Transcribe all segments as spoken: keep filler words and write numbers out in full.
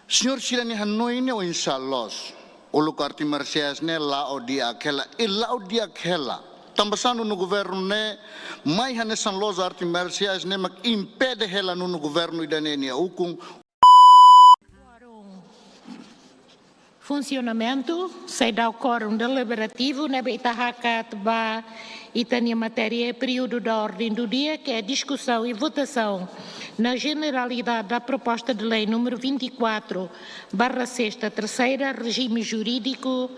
Señór sira-nia hanoin ne'e oinsá loos? Uluk arte marsiais ne'e la'o di'ak hela, i la'o di'ak hela. Tanba sá nonu governu ne'e mai hanesan loos arte marsiais ne'e mak impede hela nonu governu ida-ne'e nia ukun. Funsionamentu, seidauk quórum deliberativu, ne'ebé ita hakat ba ita-nia matéria, período da ordem do dia, que é discussão e votação na generalidade da proposta de lei número vinte e quatro barra sexta, terceira, regime jurídico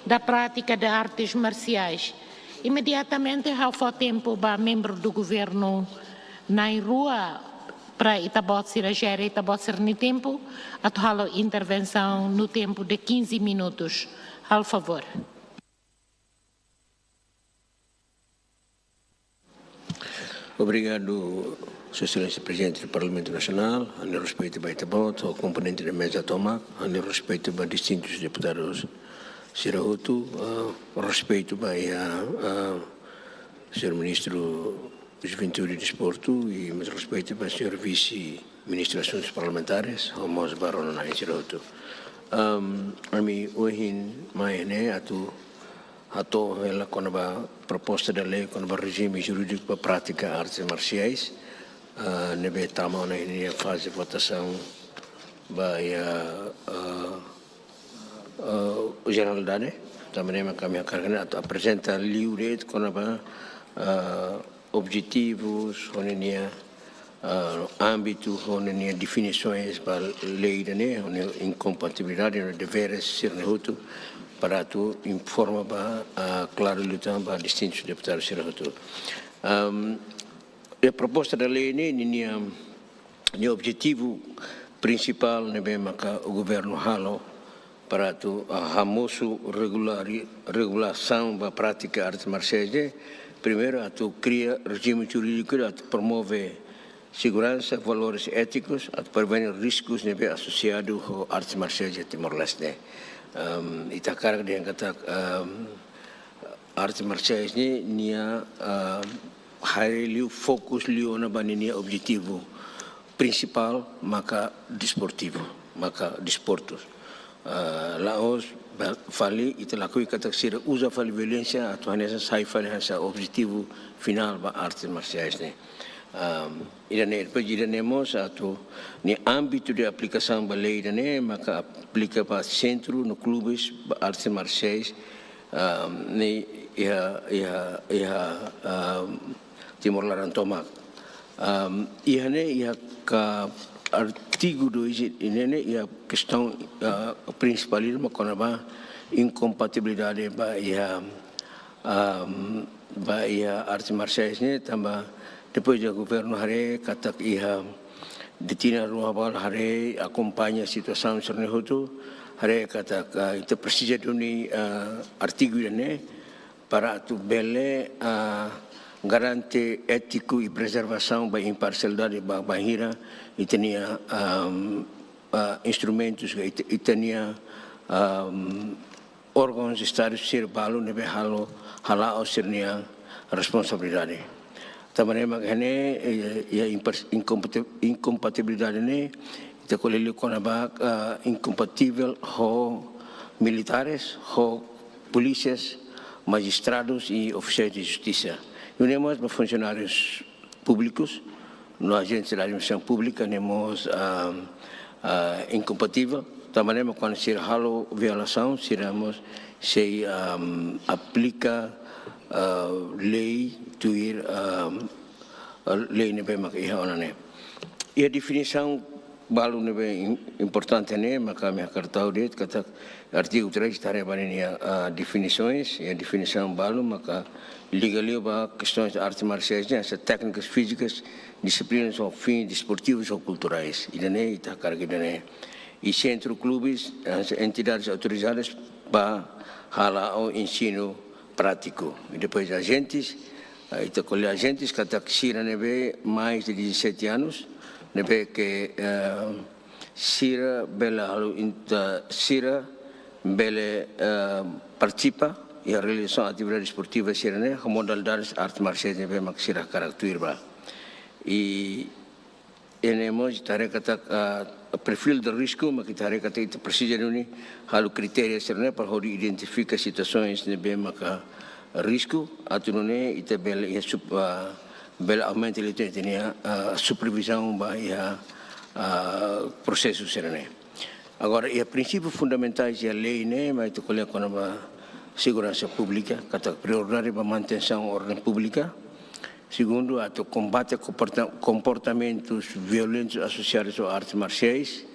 da prática de artes marciais. Imediatamente, ha'u fó tempu ba membru do governu na'in-rua para ita-boot sira jere ita-boot sira-nia tempu, atu halo intervensaun no tempu de quinze minutos. Halo favór. Obrigadu, Sua Exelénsia Prezidente do Parlamentu Nasionál, ha'u-nia respeitu ba ita-boot, ho komponente de meza tomak, ha'u-nia respeitu ba distintus deputadus sira hotu, ah, respeitu ba iha, ah, Señór Ministru Juventude e Desportu, i mós respeitu ba Señór Vise-Ministru Asuntus Parlamentares, ho mós ba rona-na'in sira hotu. Am, ami ohin mai ne'e atu hato'o hela kona-ba proposta de lei kona-ba rejime jurídiku ba prátika artes marsiais, ah, ne'ebé tama ona iha faze votasaun ba iha, ah, ah, jeralidade, tanba ne'e mak ami hakarak atu aprezenta liu de'it kona-ba, ah, objetivus, ho ninia, ah, ámbitu, ho ninia definisoens ba lei ida-ne'e, ho ninia inkompatibilidade, ho ninia deveres sira-ne'e hotu, para atu informa ba, ah, klaru liután ba distintus deputadus sira hotu. Am, e proposta de lei ne'e, ninia, ninia objetivu prinsipál ne'ebé maka governu halo para atu, ah, hamosu regulari-, regulasaun ba prátika artes marsiais ne'e, primeiru atu kria rejime jurídiku atu promove seguransa, valores étikus, atu prevene riskus ne'ebé asosiadu ho artes marsiais iha Timor-Leste. Am, ita hakarak dehan katak, am, artes marsiais ne'e nia, ah, haree liu, fokus liu ona ba ninia objetivu prinsipál maka desportivu, maka desportu. Ah, la'ós ba fali ita lakohi katak sira uza fali violénsia atu hanesan sai fali hanesan objetivu finál ba artes marsiais ne'e. Ah, ida-ne'e, depois ida-ne'e mós atu nia ámbitu de aplikasaun ba lei ida-ne'e maka aplika ba sentru no klubes ba artes marsiais, ah, ne'e iha, iha, iha, ah, Timor laran tomak. Ah, iha ne'e iha ka artigu dois ne'e, ne'e iha kestaun, ah, prinsipál ida mak kona-ba inkompatibilidade ba iha, ah, ba iha artes marsiais ne'e, tanba depois de governu haree katak iha detina rua bal haree, akompaña situasaun sira-ne'e hotu, haree katak, ah, ita presiza duni, ah, artigu ida-ne'e para atu bele, ah, garante étiku i prezervasaun ba imparsialidade ba, bainhira ita-nia, ah, ah, instrumentus, ita, ita-nia, ah, órgauns Estadu sira balu ne'ebé halo, hala'o sira-nia responsabilidade. Tanba ne'e mak iha ne'e, eh, iha impar-, inkompati-, inkompatibilidade ne'e, ita ko'alia liu kona-ba, ah, inkompativel ho militares, ho polísias, majistradus i ofisiais de justisa. I ne'e mós ba funsionárius públikus, no ajentes da administrasaun públika, ne'e mós, ah, ah, inkompativel. Tanba ne'e mak kuandu sira halo violasaun, sira mós sei, ah, aplika, ah, lei tuir, ah, lei ne'ebé maka iha ona ne'e. Iha definisaun balu ne'ebé im-, importante ne'e, maka ami hakarak tau de'it katak artigu três ita haree ba ninia, ah, definisoens, iha definisaun balu maka liga liu ba kestaun artes marsiais ne'e, hanesan téknikas fízikas, dixiplinas ho fins desportivus ou kulturais. Ida-ne'e ita hakarak ida-ne'e. I sentru klubes, hanesan entidades autorizadas ba hala'o ensinu prátiku. I depois ajentes, ah, ita ko'alia ajentes katak sira ne'ebé mais de dezassete anos, ne'ebé ke, eh, sira bele halo inta, sira bele, eh, partisipa iha realizasaun atividade desportiva sira-ne'e, ho modalidades artes marsiais ne'ebé mak sira hakarak tuir ba. I ne'e mós ita haree katak, ah, Perfil de risku, mak ita haree katak ita presiza duni halo kritériu sira-ne'e para hodi identifika situasaun ne'ebé maka risku, atu nune'e ita bele iha sup-, ah, bele aumenta liután ita-nia, ah, supervizaun ba iha, ah, prosesu sira-ne'e. Agora, iha prinsípiu fundamentais iha lei ne'e, mak ita ko'alia kona-ba seguransa públika, katak prioridade ba manutensaun orden públika. Segundu, atu kombate komporta-, komportamentus violentus asosiadus ho artes marsiais.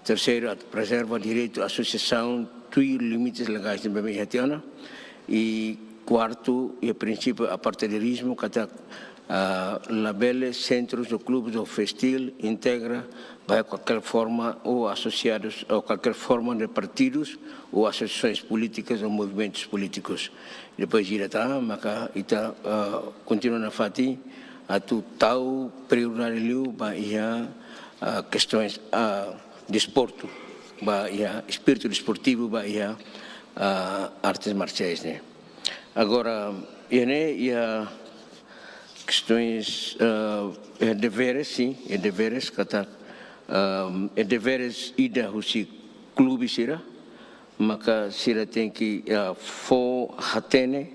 Terseiru, atu prezerva direitu asosiasaun tuir limites legais ne'ebé iha tiha ona. I kuartu, iha prinsípiu apartaidarizmu, katak, ah, labele sentrus ou klubes ou FESTIL integra ba kualkér forma ou asosiadus ou kualkér forma de partidus ou asosiasaun polítika ou movimentus polítikus. Depois ida tan, maka ita, ah, kontinua nafatin atu tau prioridade liu ba iha, ah, kestaun, ah, desportu, ba iha espíritu desportivu, ba iha, ah, artes marsiais ne'e. Agora, iha ne'e, iha kestaun, ah, iha deveres, sin, iha deveres, katak, ah, iha deveres ida husi klube sira, maka sira tenke, ah, fó hatene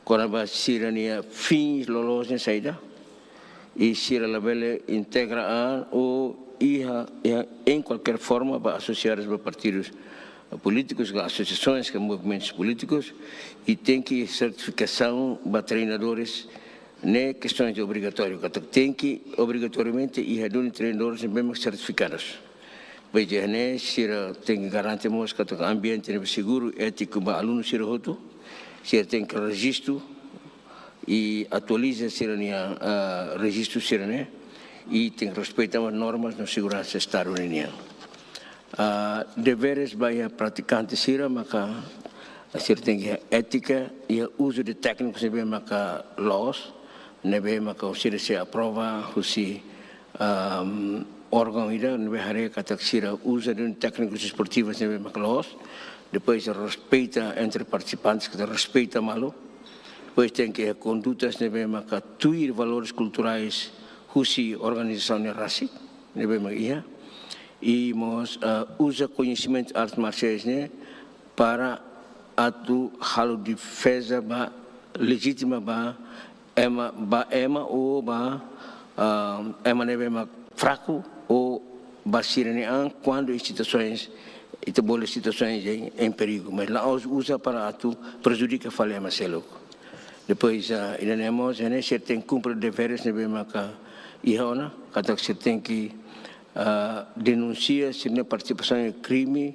kona-ba sira-nia fin loloos ne'e saida, i sira labele integra an ou iha, iha, em qualquer forma, ba asosiadus ba partidus polítikus, ka asosiasaun, ka movimentus polítikus, i tenke sertifikasaun ba treinadores, ne'e kestaun obrigatóriu, katak tenke obrigatoriamente iha duni treinadores ne'ebé mak sertifikadus. Pois iha ne'e sira tenke garante mós katak ambiente ne'ebé seguru, étiku ba alunu sira hotu, sira tenke rejistu i atualiza sira-nia, ah, rejistu sira-ne'e, i tenke respeita mós normas no seguransa Estadu ninian. Ah, deveres ba iha pratikante sira, maka sira tenke iha étika, iha uzu de téknikus ne'ebé maka loos, ne'ebé maka sira sei aprova husi, ahm, órgaun ida ne'ebé haree katak sira uza duni téknikus desportivus ne'ebé maka loos. Depois respeita entre partisipantes, katak respeita malu. Depois tenke iha kondutas ne'ebé maka tuir valores kulturais husi organizasaun ne'e rasik ne'ebé maka iha. I mós, ah, uza koñesimentu artes marsiais ne'e para atu halo defeza ba, lejitima ba ema, ba ema ou ba, ah, ema ne'ebé mak fraku ou ba sira-nia an kuandu iha situasaun, ita bolu situasaun em, em perigu. Mas la'ós uza para atu prejudika fali ema seluk. Depois, ah, ida-ne'e mós, ne'e sira tenke kumpre deveres ne'ebé maka iha ona, katak sira tenke, ah, denunsia sira-nia partisipasaun iha krime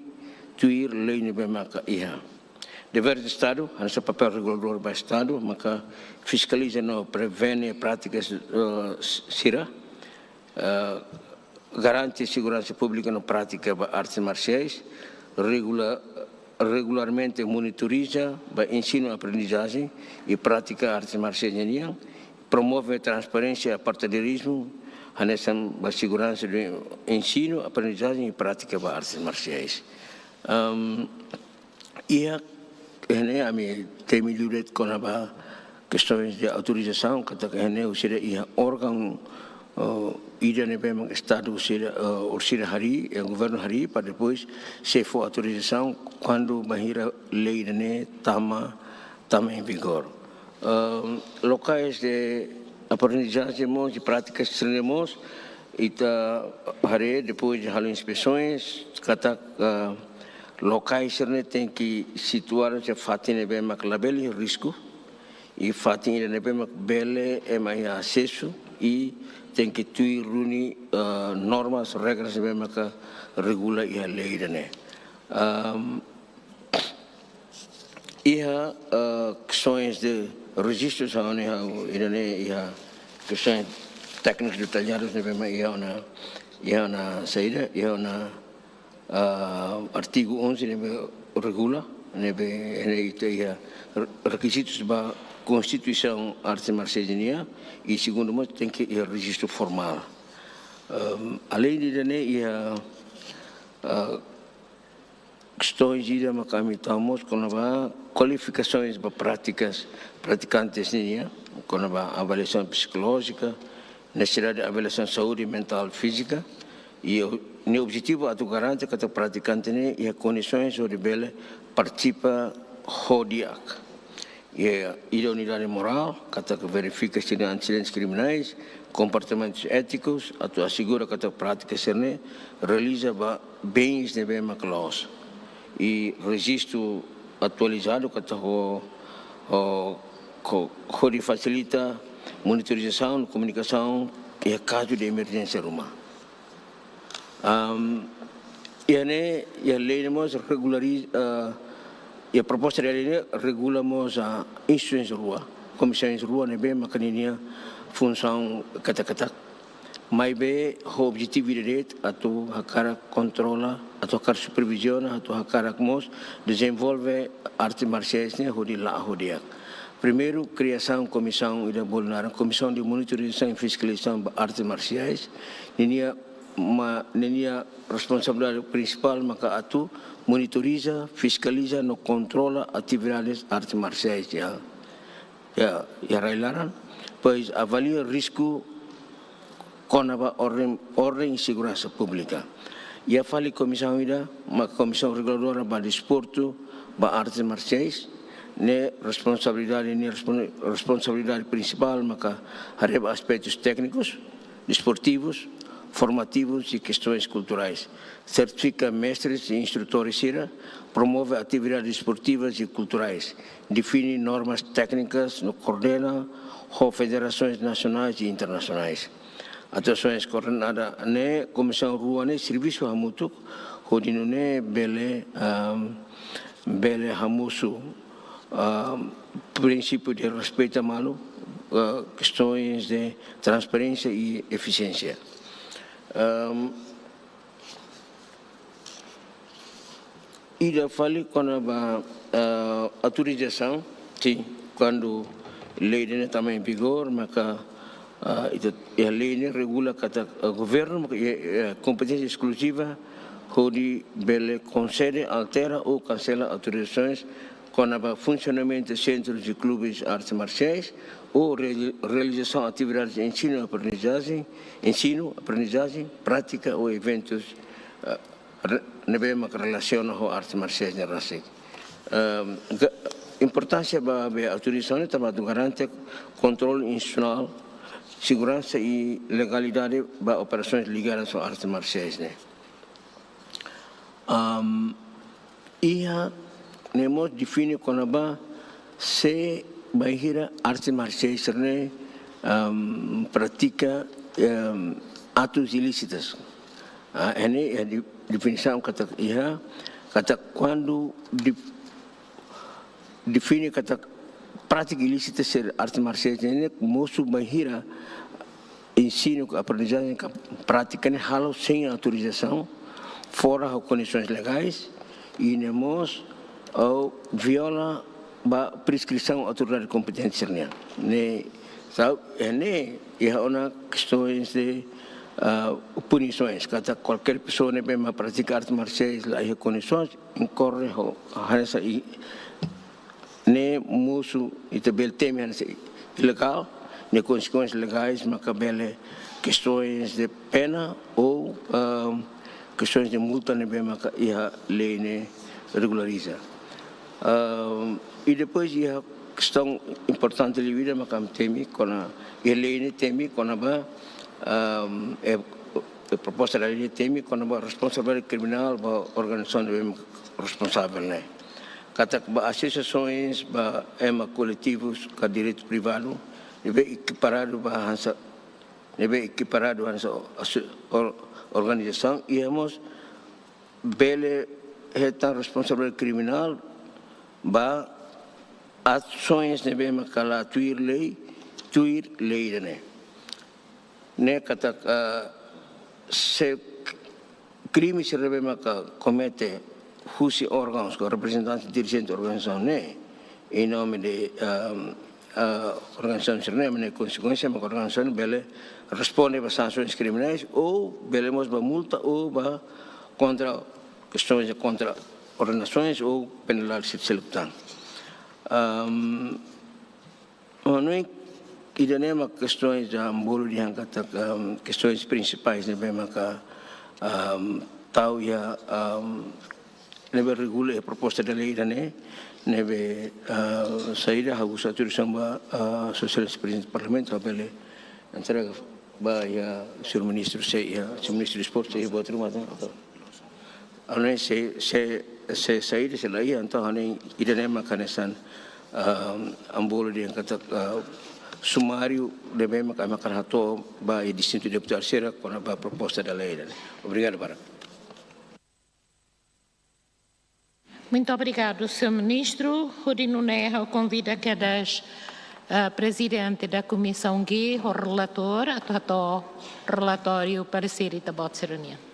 tuir lei ne'ebé maka iha. Dever de Estadu, hanesan papél reguladór ba Estadu, maka fiskaliza no prevene prátikas, eh, s-, sira, eh, garante seguransa públika no prátika ba artes marsiais, regula-, regularmente monitoriza ba ensinu, aprendizajen i prátika artes marsiais nian, promove transparénsia, apartaidarizmu, hanesan ba seguransa do ensinu, aprendizajen i prátika ba artes marsiais. Ahm, iha, iha ne'e ami temi liu de'it kona-ba kestaun de autorizasaun, katak iha ne'e husi ida iha órgaun, oh, ida ne'ebé mak Estadu husi ida, oh, husi ida harii, eh, governu harii, para depois sei fó autorizasaun kuandu bainhira lei ida-ne'e tama, tama em vigor. Ahm, lokais de aprendizajen mós, de prátikas sira-ne'e mós, ita haree depois de halo inspesoens, katak, ah, lokais sira-ne'e tenke situadu iha fatin ne'ebé mak labele risku, i fatin ida ne'ebé mak bele ema iha asesu, i tenke tuir duni, ah, normas, regras ne'ebé maka regula iha lei ida-ne'e. Ahm, iha, ah, kestaun de rejistu, ha'u hanoin ha'u ida-ne'e iha kestaun téknikus detalladus ne'ebé mak iha ona, iha ona saida, iha ona, ah, artigu onze ne'ebé regula, ne'ebé, ne'e ita iha re-, rekizitus ba konstituisaun artes marsiais nian, i segundu mós tenke iha rejistu formál. Ahm, além de ida-ne'e iha, ah, kestaun ida mak ami tau mós kona-ba kualifikasoens ba prátikas, pratikantes nian, kona-ba avaliasaun psikolójika, nesesidade de avaliasaun saúde mentál fízika, i, Nia objetivu atu garante katak pratikante ne'e iha kondisoens hodi bele partisipa ho di'ak. Iha idoneidade morál, katak verifika sira-nia antesedentes kriminais, komportamentus étikus, atu asegura katak prátika sira-ne'e realiza ba bens ne'ebé mak loos. I rejistu atualizadu katak ho, ho, ho, hodi fasilita monitorizasaun, komunikasaun iha kazu de emerjénsia ruma. Am, iha ne'e, iha lei ne'e mós regulariza, ah, iha proposta de lei ne'e regula mós, ah, instituisoens rua, komisaun rua ne'ebé maka ninia funsaun katak-katak. Maibé ho objetivu ida de'it atu hakarak kontrola, atu hakarak superviziona, atu hakarak mós dezenvolve arte marsiais ne'e hodi la'o ho di'ak. Primeiru, kriasaun komisaun ida bolu naran Comissão de Monitorização e Fiscalização ba Artes Marciais. Ninia ma-, ninia responsabilidade prinsipál maka atu monitoriza, fiskaliza no kontrola atividades artes marsiais iha, iha, iha rai-laran, depois avalia risku kona-ba orden, orden i seguransa públika. Iha fali komisaun ida, maka Komisaun Reguladora ba Desportu, ba Artes Marsiais, ne'e responsabilidade, ne'e respon-, responsabilidade prinsipál maka haree ba aspetus téknikus, desportivus, formativus i kestoens kulturais. Sertifika mestres i instrutores sira, promove atividades desportivas i kulturais, define normas téknikas no koordena ho federasoens nasionais i internasionais. Atuasoens koordenada ne'e, komisaun rua ne'e servisu hamutuk, hodi nune'e bele, am, bele hamosu, am, prinsípiu de respeita malu, ah, kestoens de transparénsia i efisiénsia. Am, ida fali kona-ba, ah, autorizasaun, sin, kuandu lei ne'e tama em vigor, maka, ah, ita, iha lei ne'e regula katak, ah, governu maka iha, iha kompeténsia eskluziva hodi bele konsede, altera ou kansela autorizasoens kona-ba funsionamentu sentrus i klubes artes marsiais ou re-, realizasaun atividades de ensinu, aprendizajen, ensinu, aprendizajen, prátika ou eventus, ah, re-, ne'ebé maka relasiona ho artes marsiais ne'e rasik. Ehm, ga-, importánsia ba, ba autorizasaun ne'e tanba atu garante kontrolu institusionál, seguransa i legalidade ba operasoens ligadas ho artes marsiais ne'e. Am, iha ne'e mós define kona-ba sé bainhira artes marsiais sira-ne'e, am, pratika, am, atus ilísitus. Ah, ne'e iha de-, definisaun katak iha, katak kuandu di-, define katak prátika ilísita sira artes marsiais ne'e mosu bainhira ensinu ka aprendizajen ka prátika ne'e halo sein autorizasaun, fora ho kondisoens legais, i ne'e mós, ou viola ba preskrisaun autoridade kompetente sira-nian. Ne'e, sa-, eh, ne'e, iha ona kestoens de, ah, punisoens, katak kualkér pesoa ne'ebé mak pratika artes marsiais la iha kondisoens, inkorre ho, hanesan i, ne'e mosu ita bele temi hanesan ilegál, ne'e konsekuénsias legais maka bele kestoens de pena ou, ahm, kestoens de multa ne'ebé maka iha lei ne'e regulariza. Ahm, i depois iha kestaun importante liu ida maka ami temi kona, iha lei ne'e temi kona-ba, ahm, e, e proposta da lei ne'e temi kona-ba responsabilidade kriminál ba organizasaun ne'ebé responsavel ne'e. Katak ba asosiasoens, ba ema koletivus ka direitu privadu, ne'ebé ekiparadu ba hanesan, ne'ebé ekiparadu hanesan aso-, or-, organizasaun, iha mós bele hetan responsabilidade kriminál ba asoens ne'ebé maka la tuir lei, tuir lei ida-ne'e. Ne'e katak, ah, se krime sira ne'ebé maka komete husi órgauns ka reprezentante dirijente organizasaun ne'e, em nome de, ah, ah, organizasaun sira-ne'e, ne'e konsekuénsia maka organizasaun bele responde ba sansoens kriminais ou bele mós ba multa ou ba kontra, kestoens de kontra ordenasoens ou penalidade seluk tan. Ahm, Ha'u hanoin ida-ne'e mak kestoens, ah, bolu dehan katak, ah, kestoens prinsipais ne'ebé maka, ehm, tau iha, ehm, ne'ebé regula iha proposta de lei ida-ne'e, ne'ebé, eh, saida ha'u husu autorizasaun ba, eh, Sua Exelénsia Prezidente Parlamentu, ha'u bele entrega ba iha Señór Ministru, se iha, Señór Ministru Desportu, se iha buat ruma, entaun. Ha'u hanoin se, se, se saida, se la iha, entaun ha'u hanoin ida-ne'e mak hanesan, ah, ami bolu dehan katak, ah, sumáriu ne'ebé mak ami hakarak hato'o ba iha distintu deputadu sira kona-ba proposta de lei ida-ne'e. Obrigadu barak. Muito obrigado, senhor Ministro. Hodi nune'e ha'u konvida kedas, ah, Presidente da Comissão G, ho relatór, atu hato'o relatóriu paresér ita-boot sira-nian.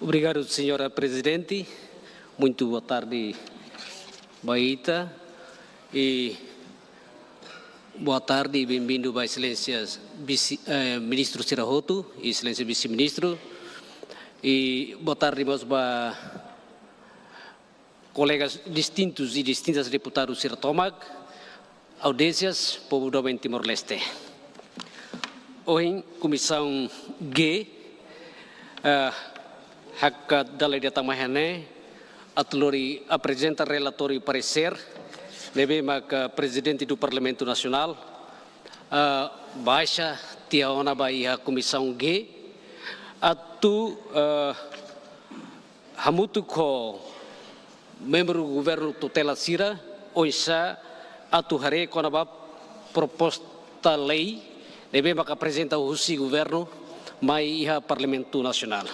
Obrigadu, Señora Prezidente. Muito boa tarde ba ita. I boa tarde i benvindu ba Exelénsia Vise, eh, Ministru sira hotu, Exelénsia Vise-Ministru. I boa tarde mós ba kolegas distintus i distintas deputadu sira tomak, audiénsias, povu doben Timor-Leste. Ohin, Komisaun G, eh, hakat dala ida tama iha ne'e, atu lori aprezenta relatóriu paresér, ne'ebé maka Prezidente do Parlamentu Nasionál, eh, baixa tiha ona ba iha Komisaun G, atu, eh, hamutuk ho membru governu tutela sira, oinsá atu haree kona-ba proposta lei ne'ebé maka aprezenta husi governu mai iha Parlamentu Nasionál.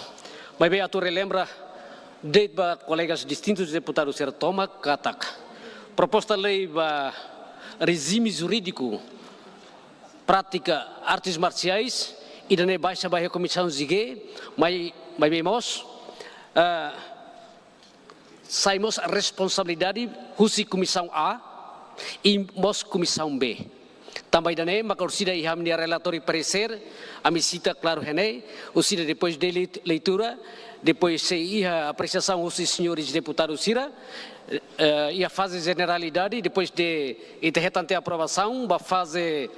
Maibé atu relembra de'it ba kolegas distintus deputadu sira tomak katak proposta lei ba rejime jurídiku prátika artes marsiais, ida-ne'e baixa ba iha Komisaun G, mai, maibé mós, ah, sai mós responsabilidade husi Komisaun A i mós Komisaun B. Tanba ida-ne'e maka orsida iha ami-nia relatóriu paresér, ami sita klaru iha ne'e, orsida depois de leit-, leitura, depois sei iha apresiasaun husi señores deputadu sira, eh, iha faze jeneralidade, depois de ita hetan tiha aprovasaun, ba faze,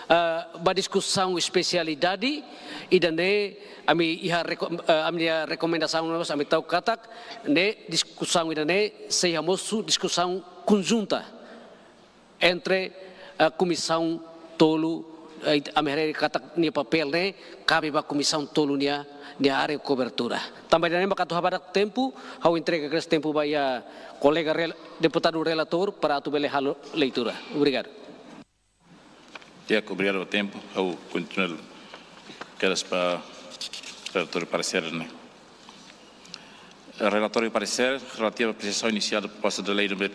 eh, ba diskusaun espesialidade, ida-ne'e ami iha reko-, eh, ami-nia rekomendasaun mós ami tau katak, ne'e diskusaun ida-ne'e sei hamosu diskusaun konjunta entre, eh, komisaun tolu, eh, ami haree katak nia papél ne'e kabe ba komisaun tolu nia, nia área kobertura. Tanba ida-ne'e maka atu habadak tempu, ha'u entrega kedas tempu ba iha kolega rel-, deputadu relatór para atu bele halo leitura. Obrigadu. Di'ak, obrigadu ba tempu. Ha'u kontinua kedas ba relatóriu paresér ne'e. Relatóriu paresér relativo à apreciação inicial da proposta de lei número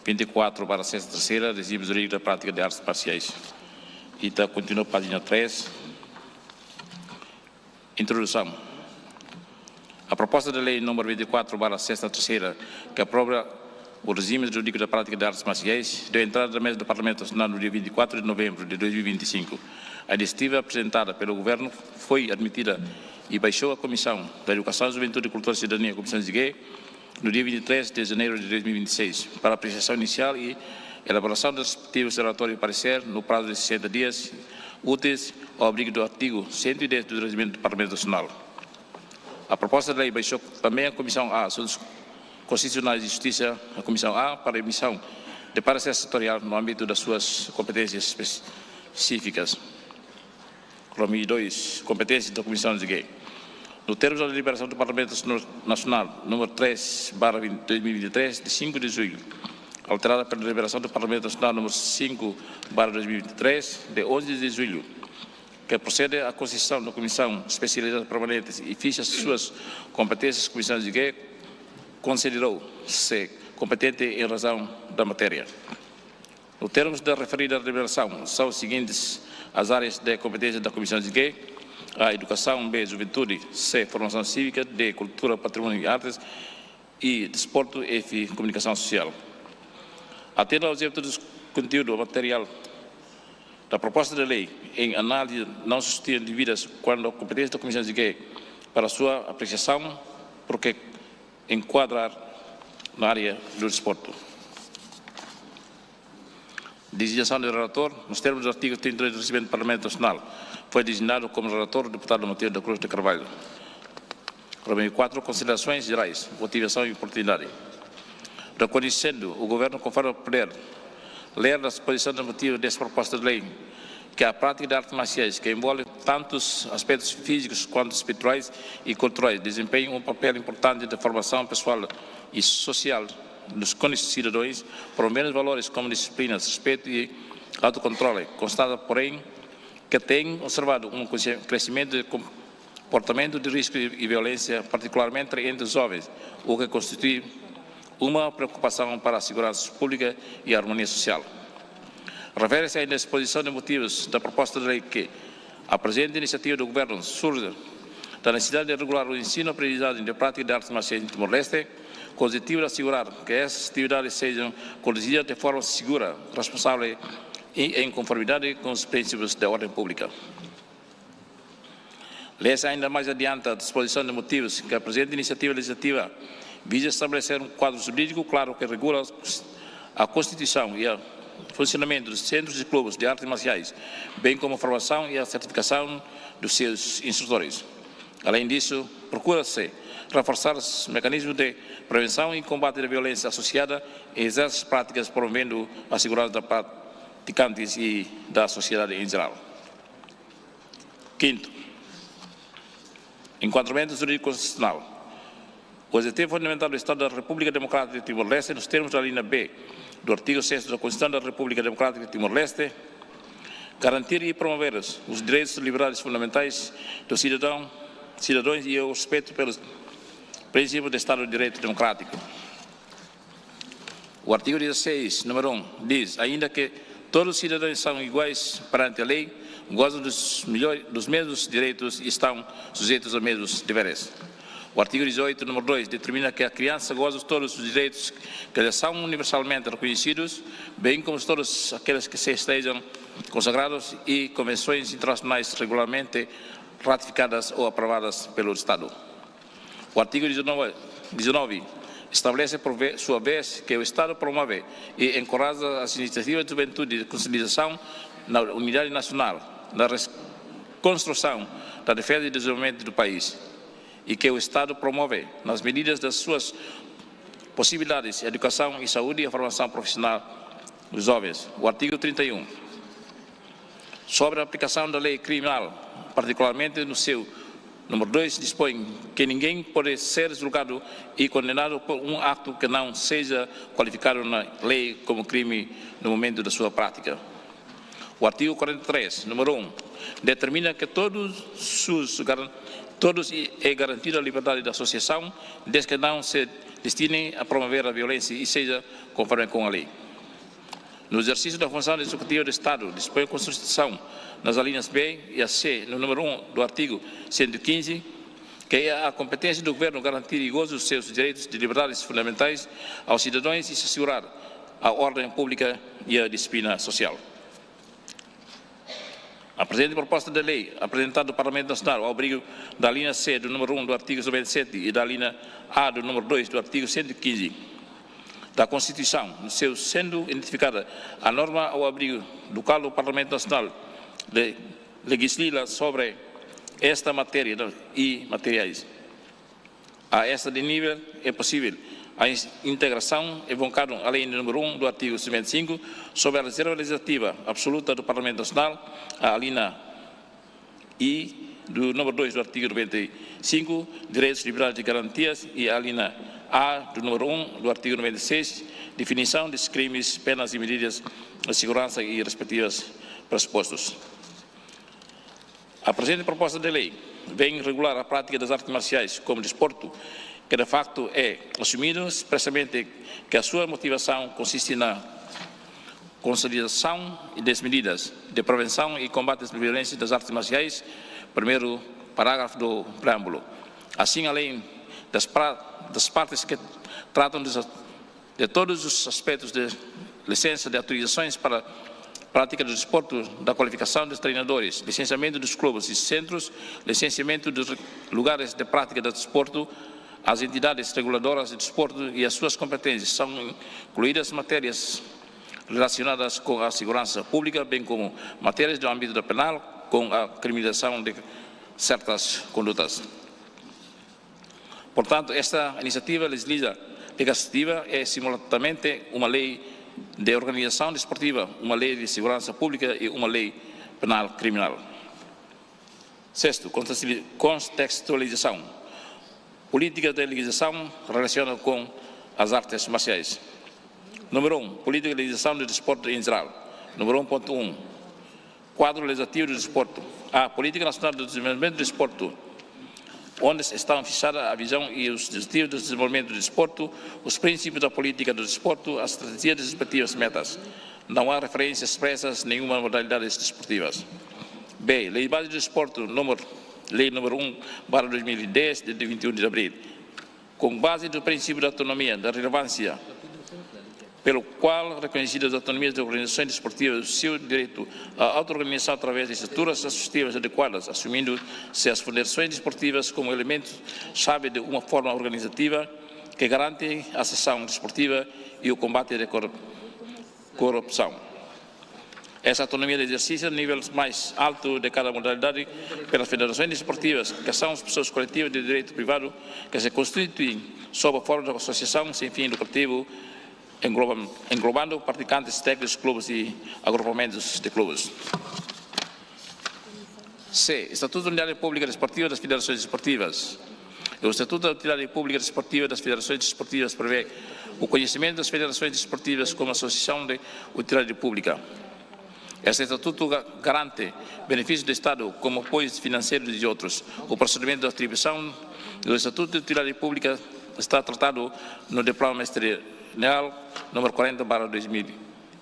vinte e quatro barra sexta terceira, regime jurídico da prática de artes marciais. Ita kontinua pájina três. Introdução. A proposta de lei número vinte e quatro barra sexta terceira, que aprova o regime jurídico da prática de artes marciais, deu entrada na mesa do Parlamento Nacional no dia vinte e quatro de novembro de dois mil e vinte e cinco. A iniciativa apresentada pelo Governo foi admitida e baixou à Comissão da Educação, Juventude, Cultura e Cidadania, Comissão G, no dia vinte e três de janeiro de dois mil e vinte e seis, para apreciação inicial e elaboração dos respectivos relatórios e parecer no prazo de sessenta dias úteis, ao abrigo do artigo cento e dez do Regimento do Parlamento Nacional. A proposta de lei baixou também à Comissão A, Assuntos Constitucionais e Justiça, a Comissão A, para emissão de parecer setorial no ámbito das suas competências específicas. Roma dois, competência da Comissão de G. No termos da deliberação do Parlamento Nacional número três barra dois mil e vinte e três, de cinco de julho, alterada pela deliberação do Parlamento Nacional número cinco barra dois mil e vinte e três, de onze de julho, que procede à constituição da Comissão Especialidade Permanente e fixa suas competências, Comissão de G considerou-se competente em razão da matéria. No termos da referida deliberação, são seguintes as áreas de competência da Comissão de G: a educação, B, juventude, C, formação cívica, D, cultura, património e artes, e desporto, F, comunicação social. Atendendo ao objeto do conteúdo material da proposta de lei, em análise, não se justifica dúvidas quanto à competência da Comissão de G para sua apreciação, porque enquadrar na área do desporto. Designação de relator, nos termos do artigo trinta e dois do Regimento do Parlamento Nacional, foi designado como relator o deputado Matheus da Cruz de Carvalho. Roma quatro, considerações gerais, motivação e oportunidade. Reconhecendo o governo conforme o poder, ler das exposições de motivos dessa proposta de lei, que a prática de artes marciais, que envolve tantos aspectos físicos quanto espirituais e culturais, desempenha um papel importante de formação pessoal e social dos concidadãos, promovendo valores como disciplina, respeito e autocontrole. Constata, porém, que tem observado um crescimento de comportamento de risco e violência, particularmente entre os jovens, o que constitui uma preocupação para a segurança pública e a harmonia social. Refere-se ainda à exposição de motivos da proposta de lei que a presente iniciativa do Governo surge da necessidade de regular o ensino-aprendizagem de prática de artes marciais em Timor-Leste, com o objetivo de assegurar que essas atividades sejam conduzidas de forma segura, responsável e em conformidade com os princípios da ordem pública. Lê-se ainda mais adiante a exposição de motivos que a presente iniciativa legislativa visa estabelecer um quadro jurídico claro que regula a constituição e o funcionamento dos centros e clubes de artes marciais, bem como a formação e a certificação dos seus instrutores. Além disso, procura-se reforçar os mecanismos de prevenção e combate da violência associada a essas práticas, promovendo a segurança dos praticantes e da sociedade em geral. Quinto, enquadramento jurídico constitucional. O objetivo fundamental do Estado da República Democrática de Timor-Leste, nos termos da linha B do artigo sexto da Constituição da República Democrática de Timor-Leste, garantir e promover os direitos e liberdades fundamentais dos cidadão, cidadãos e o respeito pelos princípios do Estado de Direito Democrático. O artigo dezasseis, número um, diz ainda que todos os cidadãos são iguais perante a lei, gozam dos, melhor, dos mesmos direitos e estão sujeitos aos mesmos deveres. O artigo dezoito, número dois, determina que a criança goza todos os direitos que lhe são universalmente reconhecidos, bem como todos aqueles que se estejam consagrados e convenções internacionais regularmente ratificadas ou aprovadas pelo Estado. O artigo dezanove, dezanove estabelece, por ve-, sua vez, que o Estado promove e encoraja as iniciativas de juventude de conscientização na unidade nacional, na res-, construção da defesa e desenvolvimento do país, e que o Estado promove, nas medidas das suas possibilidades, a educação e saúde e a formação profissional dos jovens. O artigo trinta e um, sobre a aplicação da lei criminal, particularmente no seu número dois, dispõe que ninguém pode ser julgado e condenado por um ato que não seja qualificado na lei como crime no momento da sua prática. O artigo quarenta e três, número um, determina que todos os garan-, todos e, é garantida a liberdade de associação, desde que não se destinem a promover a violência e seja conforme com a lei. No exercício da função executiva do Estado, dispõe a Constituição, nas alíneas B e a C, no número um do artigo cento e quinze, que é a competência do Governo garantir e gozo os seus direitos de liberdades fundamentais aos cidadãos e assegurar a ordem pública e a disciplina social. A presente proposta de lei, apresentada ao Parlamento Nacional, ao abrigo da alínea C do número um do artigo noventa e sete e da alínea A do número dois do artigo cento e quinze da Constituição, no seu sendo identificada a norma ao abrigo do qual o Parlamento Nacional le-, legisla sobre esta matéria e materiais. A este nível é possível A ins-, integração evocada na alínea número um do artigo cinquenta e cinco sobre a reserva legislativa absoluta do Parlamento Nacional, a alínea I do número dois do artigo noventa e cinco, direitos, liberdades e garantias, e a alínea A do número um do artigo noventa e seis, definição dos crimes, penas e medidas de segurança e respectivos pressupostos. A presente proposta de lei vem regular a prática das artes marciais como desporto, que de facto é assumido expressamente que a sua motivação consiste na consolidação das medidas de prevenção e combate às violências das artes marciais, primeiro parágrafo do preâmbulo. Assim, além das pra-, das partes que tratam dos a-, de todos os aspectos de licença de autorizações para prática do desporto, da qualificação dos treinadores, licenciamento dos clubes e centros, licenciamento dos lugares de prática do desporto, as entidades reguladoras de desporto e as suas competências, são incluídas matérias relacionadas com a segurança pública, bem como matérias do âmbito da penal, com a criminalização de certas condutas. Portanto, esta iniciativa legisla-, legislativa é simultaneamente uma lei de organização desportiva, uma lei de segurança pública e uma lei penal criminal. Sexto, contextuali-, contextualização. Política de legislação relacionada com as artes marciais. Número um, política de legislação do desporto em geral. Número um ponto um, quadro legislativo do desporto. A Política Nacional de Desenvolvimento do Desporto, onde estão fixadas a visão e os objetivos do desenvolvimento do desporto, os princípios da política do desporto, a estratégia das respectivas metas. Não há referências expressas a nenhuma modalidade desportiva. B, Lei Base do Desporto, número, Lei número um barra dois mil e dez, de vinte e um de abril. Com base no princípio da autonomia, da relevância, pelo qual reconhecidas as autonomias de organizações desportivas o seu direito à auto-organização através de estruturas associativas adequadas, assumindo-se as federações desportivas como elementos chave de uma forma organizativa que garante a ação desportiva e o combate de cor-, corrupção. Essa autonomia de exercício a nível mais alto de cada modalidade pelas federações desportivas, que são as pessoas coletivas de direito privado que se constituem sob a forma de associação sem fim lucrativo, engloba-, englobando praticantes, técnicos, clubes e agrupamentos de clubes. C, Estatuto de Utilidade Pública Desportiva das Federações Desportivas. O Estatuto de Utilidade Pública Desportiva das Federações Desportivas prevê o reconhecimento das federações desportivas como associação de utilidade pública. Este estatuto ga-, garante benefícios do Estado, como apoios financeiros e outros. O procedimento de atribuição do Estatuto de Utilidade Pública está tratado no Diploma Ministerial número quarenta barra dois mil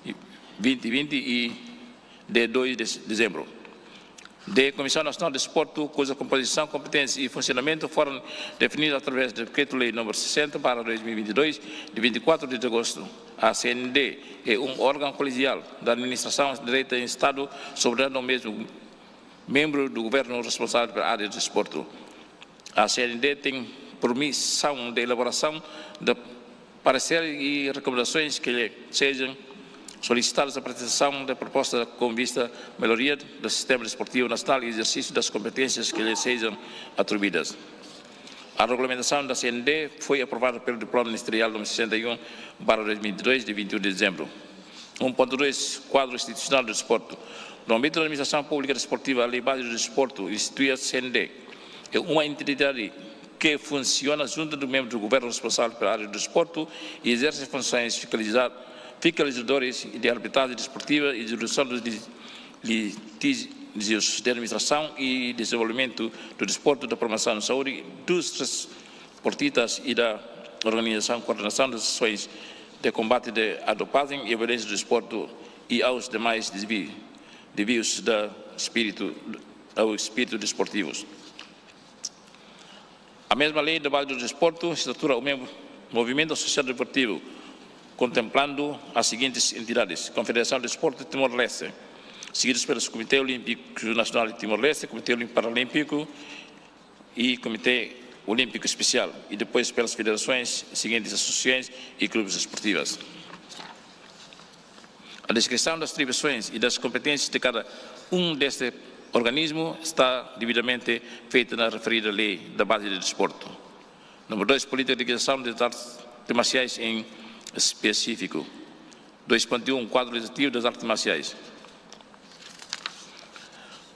e vinte, vinte e de dois de dezembro. D, Comissão Nacional de Desporto, cuja composição, competência e funcionamento foram definidos através do Decreto-Lei número sessenta barra dois mil e vinte e dois, de vinte e quatro de agosto. A C N D é um órgão colegial da administração direta em Estado, soberano ao mesmo membro do governo responsável pela área de desporto. A C N D tem permissão de elaboração de parecer e recomendações que lhe sejam solicitadas a apresentação de proposta com vista à melhoria do sistema desportivo nacional e exercício das competências que lhe sejam atribuídas. A regulamentação da C N D foi aprovada pelo Diploma Ministerial número sessenta e um barra dois mil e dois, de vinte e um de dezembro. Um ponto dois, quadro institucional do desporto. No âmbito da administração pública desportiva, a Lei Base do Desporto institui a C N D. É uma entidade que funciona junto do membro do governo responsável pela área do desporto e exerce funções fiscaliza-, fiscalizadoras e de arbitragem desportiva e de resolução dos li-, litígios de administração e desenvolvimento do desporto, da promoção da saúde, dos desportistas e da organização e coordenação das ações de combate de, à dopagem e à violência do desporto e aos demais desvi-, desvios da espírito, ao espírito desportivo. A mesma lei da base do desporto estrutura o mesmo movimento associativo desportivo, contemplando as seguintes entidades: Confederação de Desporto de Timor-Leste, seguidos pelos Comitê Olímpico Nacional de Timor-Leste, Comitê Olímpico Paralímpico e Comitê Olímpico Especial, e depois pelas federações, seguintes associações e clubes desportivas. A descrição das atribuições e das competências de cada um deste organismo está devidamente feita na referida lei da base de desporto. Número dois, política de criação de tais artes marciais em específico. Dois ponto um, quadro legislativo das artes marciais.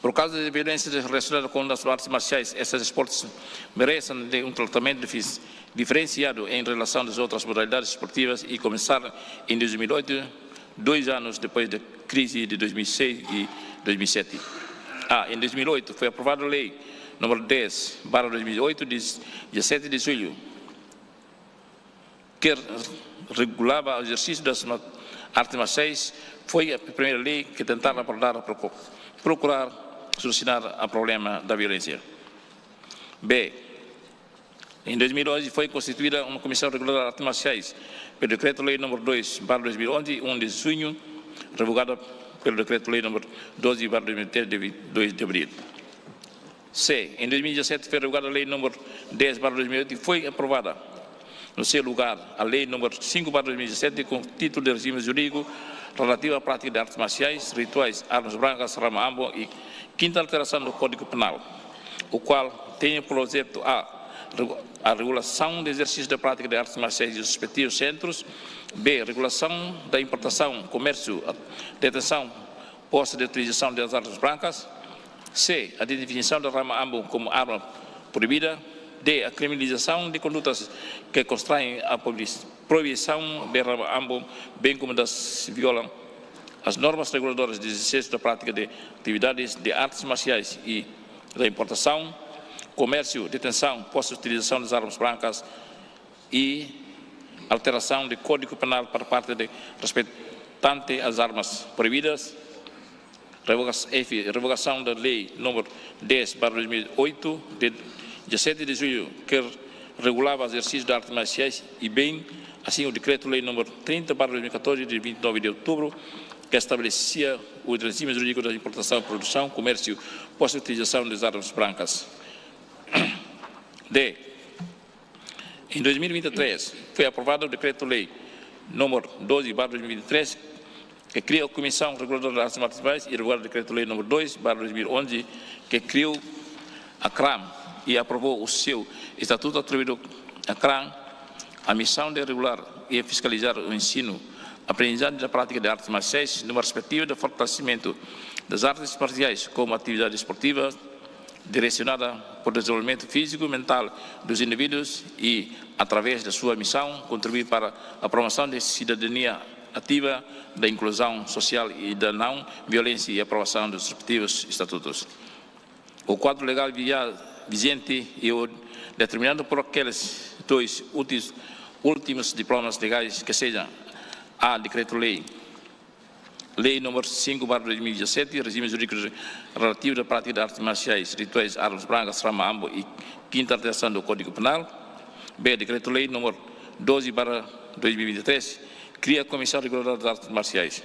Por causa de violência relacionada com as artes marciais, esses esportes merecem de um tratamento difis-, diferenciado em relação às outras modalidades esportivas e começaram em dois mil e oito, dois anos depois da crise de dois mil e seis e dois mil e sete. Ah, em dois mil e oito foi aprovada a lei número dez barra dois mil e oito, de dezassete de julho, que regulava o exercício das ma-, artes marciais, foi a primeira lei que tentava abordar, procu-, procurar solucionar o problema da violência. B. Em dois mil e onze foi constituída uma comissão reguladora de artes marciais, pelo Decreto-Lei número dois barra dois mil e onze, um de junho, revogada pelo Decreto-Lei número doze barra dois mil e treze, de vinte e dois de abril. C. Em dois mil e dezassete foi revogada a Lei número dez barra dois mil e oito e foi aprovada, no seu lugar, a Lei número cinco barra dois mil e dezassete, com o título de Regime Jurídico Relativo à Prática de Artes Marciais, Rituais, Armas Brancas, Rama Ambon e Quinta Alteração do Código Penal, o qual tem por objeto a regu-, a regulação do exercício da prática de artes marciais e dos respectivos centros, B, regulação da importação, comércio, detenção, posse de utilização das armas brancas. C, a definição da Rama Ambon como arma proibida. D, a criminalização de condutas que constroem a proibi-, proibição de Rama Ambon, bem como das violam as normas reguladoras de exercício da prática de atividades de artes marciais e da importação, comércio, detenção, posse e utilização das armas brancas, e alteração de Código Penal para parte de respeitante às armas proibidas, revoga-, F, revogação da Lei número dez barra dois mil e oito, de dezassete de julho, que regulava o exercício de artes marciais, e bem assim o Decreto-Lei número trinta barra dois mil e catorze, de vinte e nove de outubro, que estabelecia o regime jurídico da importação, produção, comércio, posse e utilização das armas brancas. D, em dois mil e vinte e três, foi aprovado o Decreto-Lei número doze barra dois mil e vinte e três, que cria a Comissão Reguladora das Artes Marciais, e revogado o Decreto-Lei número dois barra dois mil e onze, que criou a CRAM e aprovou o seu estatuto, atribuindo à CRAM a missão de regular e fiscalizar o ensino, aprendizagem da prática de artes marciais, numa perspectiva de fortalecimento das artes marciais como atividade esportiva, direcionada para o desenvolvimento físico e mental dos indivíduos e, através da sua missão, contribuir para a promoção de cidadania ativa, da inclusão social e da não violência e aprovação dos respectivos estatutos. O quadro legal via-, vigente e o determinado por aqueles dois últimos, últimos diplomas legais, que sejam A, Decreto-Lei, Lei número cinco barra dois mil e dezassete, Regime Jurídico Relativo da Prática de Artes Marciais, Rituais, Armas Brancas, Rama Ambon e Quinta Alteração do Código Penal. B, Decreto-Lei número doze barra dois mil e vinte e três, cria a Comissão Reguladora das Artes Marciais.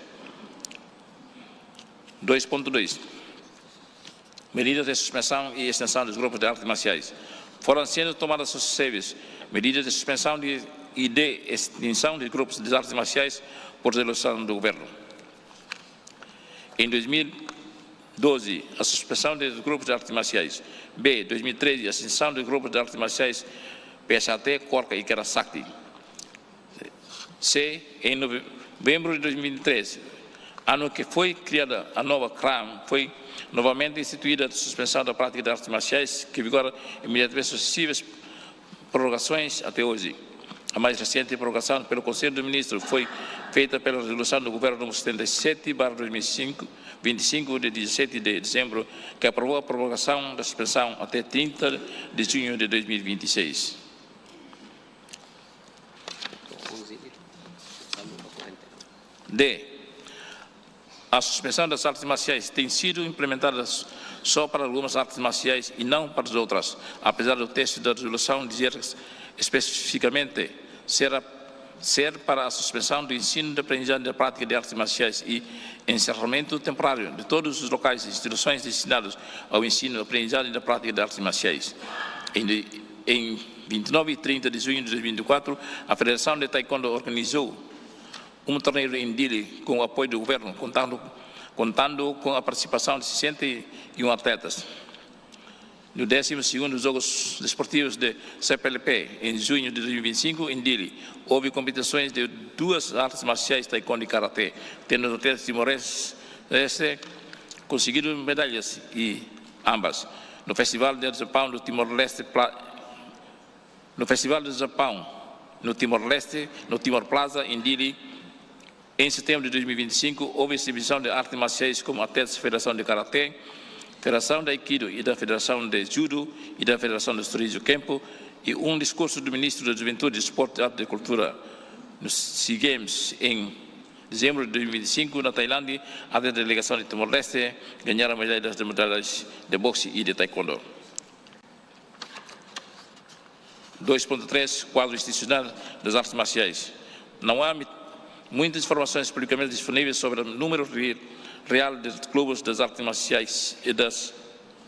Dois ponto dois. Medidas de suspensão e extinção dos grupos de artes marciais. Foram sendo tomadas sucessivas medidas de suspensão de, e de extinção de grupos de artes marciais por resolução do governo. Em dois mil e doze, a suspensão dos grupos de artes marciais. B, dois mil e treze, a extinção dos grupos de artes marciais P S A T, KORKA e Kera Sakti. C, em novembro de dois mil e vinte e três, ano que foi criada a nova CRAM, foi novamente instituída a suspensão da prática de artes marciais, que vigora imediatamente sucessivas prorrogações até hoje. A mais recente prorrogação pelo Conselho de Ministros foi feita pela resolução do Governo número setenta e sete barra dois mil e cinco, vinte e cinco de dezassete de dezembro, que aprovou a prorrogação da suspensão até trinta de junho de dois mil e vinte e seis. D. A suspensão das artes marciais tem sido implementada só para algumas artes marciais e não para as outras, apesar do texto da resolução dizer especificamente ser a, ser para a suspensão do ensino de aprendizagem da prática de artes marciais e encerramento temporário de todos os locais e instituições destinados ao ensino, aprendizagem da prática de artes marciais. Em, em vinte e nove e trinta de junho de dois mil e vinte e quatro, a Federação de Taekwondo organizou um torneio em Dili com o apoio do governo, contando, contando com a participação de sessenta e um atletas. No décimo segundo Jogos Desportivos de C P L P, em junho de dois mil e vinte e cinco, em Dili, houve competições de duas artes marciais, taekwondo e karatê, tendo atletas timor-leste conseguido medalhas e ambas. No Festival de Japão do Timor-Leste, pla-, no Festival do Japão, no Timor-Leste, no Timor Plaza, em Dili, em setembro de dois mil e vinte e cinco, houve exibição de artes marciais como atletas da Federação de Karatê, Federação de Aikido e da Federação de Judo e da Federação de Sorriso Kempo e um discurso do Ministro da Juventude, Desporto, Arte e Cultura nos SEA Games em dezembro de dois mil e vinte e cinco na Tailândia, a delegação de Timor-Leste ganharam medalhas de modalidades de boxe e de taekwondo. Dois ponto três, quadro institucional das artes marciais. Não há mi-, muitas informações publicamente disponíveis sobre o número re-, real de clubes das artes marciais e das,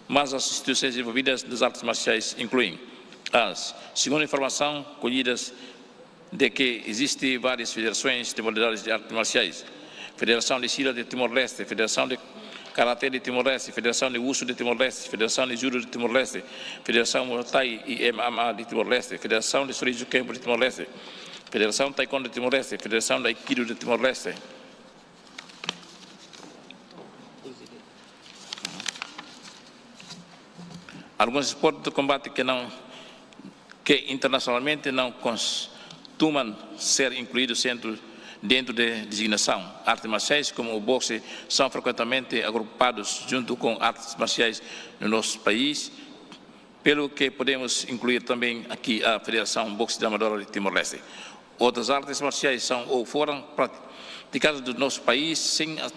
mas as instituições envolvidas das artes marciais incluem as, segundo informação colhidas, de que existem várias federações de modalidades de artes marciais. Federação de Silat de Timor-Leste, Federação de Karatê de Timor-Leste, Federação de Wushu de Timor-Leste, Federação de Judo de Timor-Leste, Federação Muay Thai e M M A de Timor-Leste, Federação de Sorriso Kempo de Timor-Leste, Federação Taekwondo de Timor-Leste, Federação de Aikido de Timor-Leste. Alguns esportes de combate que não, que internacionalmente não costumam ser incluídos dentro, dentro de designação. Artes marciais como o boxe são frequentemente agrupados junto com artes marciais no nosso país, pelo que podemos incluir também aqui a Federação Boxe de Amadora de Timor-Leste. Outras artes marciais são ou foram praticadas no nosso país sem a-,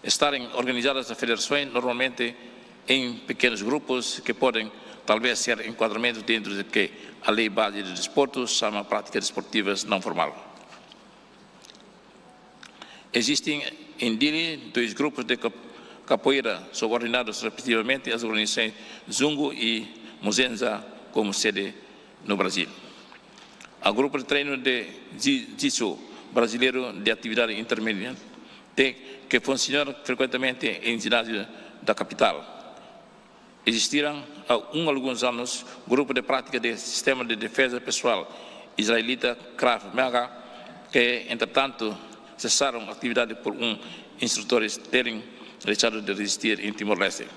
estarem organizadas as federações, normalmente em pequenos grupos que podem talvez ser enquadramentos dentro do que a lei base de desporto chama práticas desportivas não formais. Existem em Dili dois grupos de cap-, capoeira subordinados respectivamente às organizações Zungo e Muzenza como sede no Brasil. Há grupo de treino de ji-, jiu-jitsu brasileiro de atividade intermitente que funciona frequentemente em ginásio da capital. Existiram há um alguns anos grupo de prática de sistema de defesa pessoal israelita Krav Maga, que entretanto cessaram atividade por um instrutores terem deixado de existir em Timor-Leste.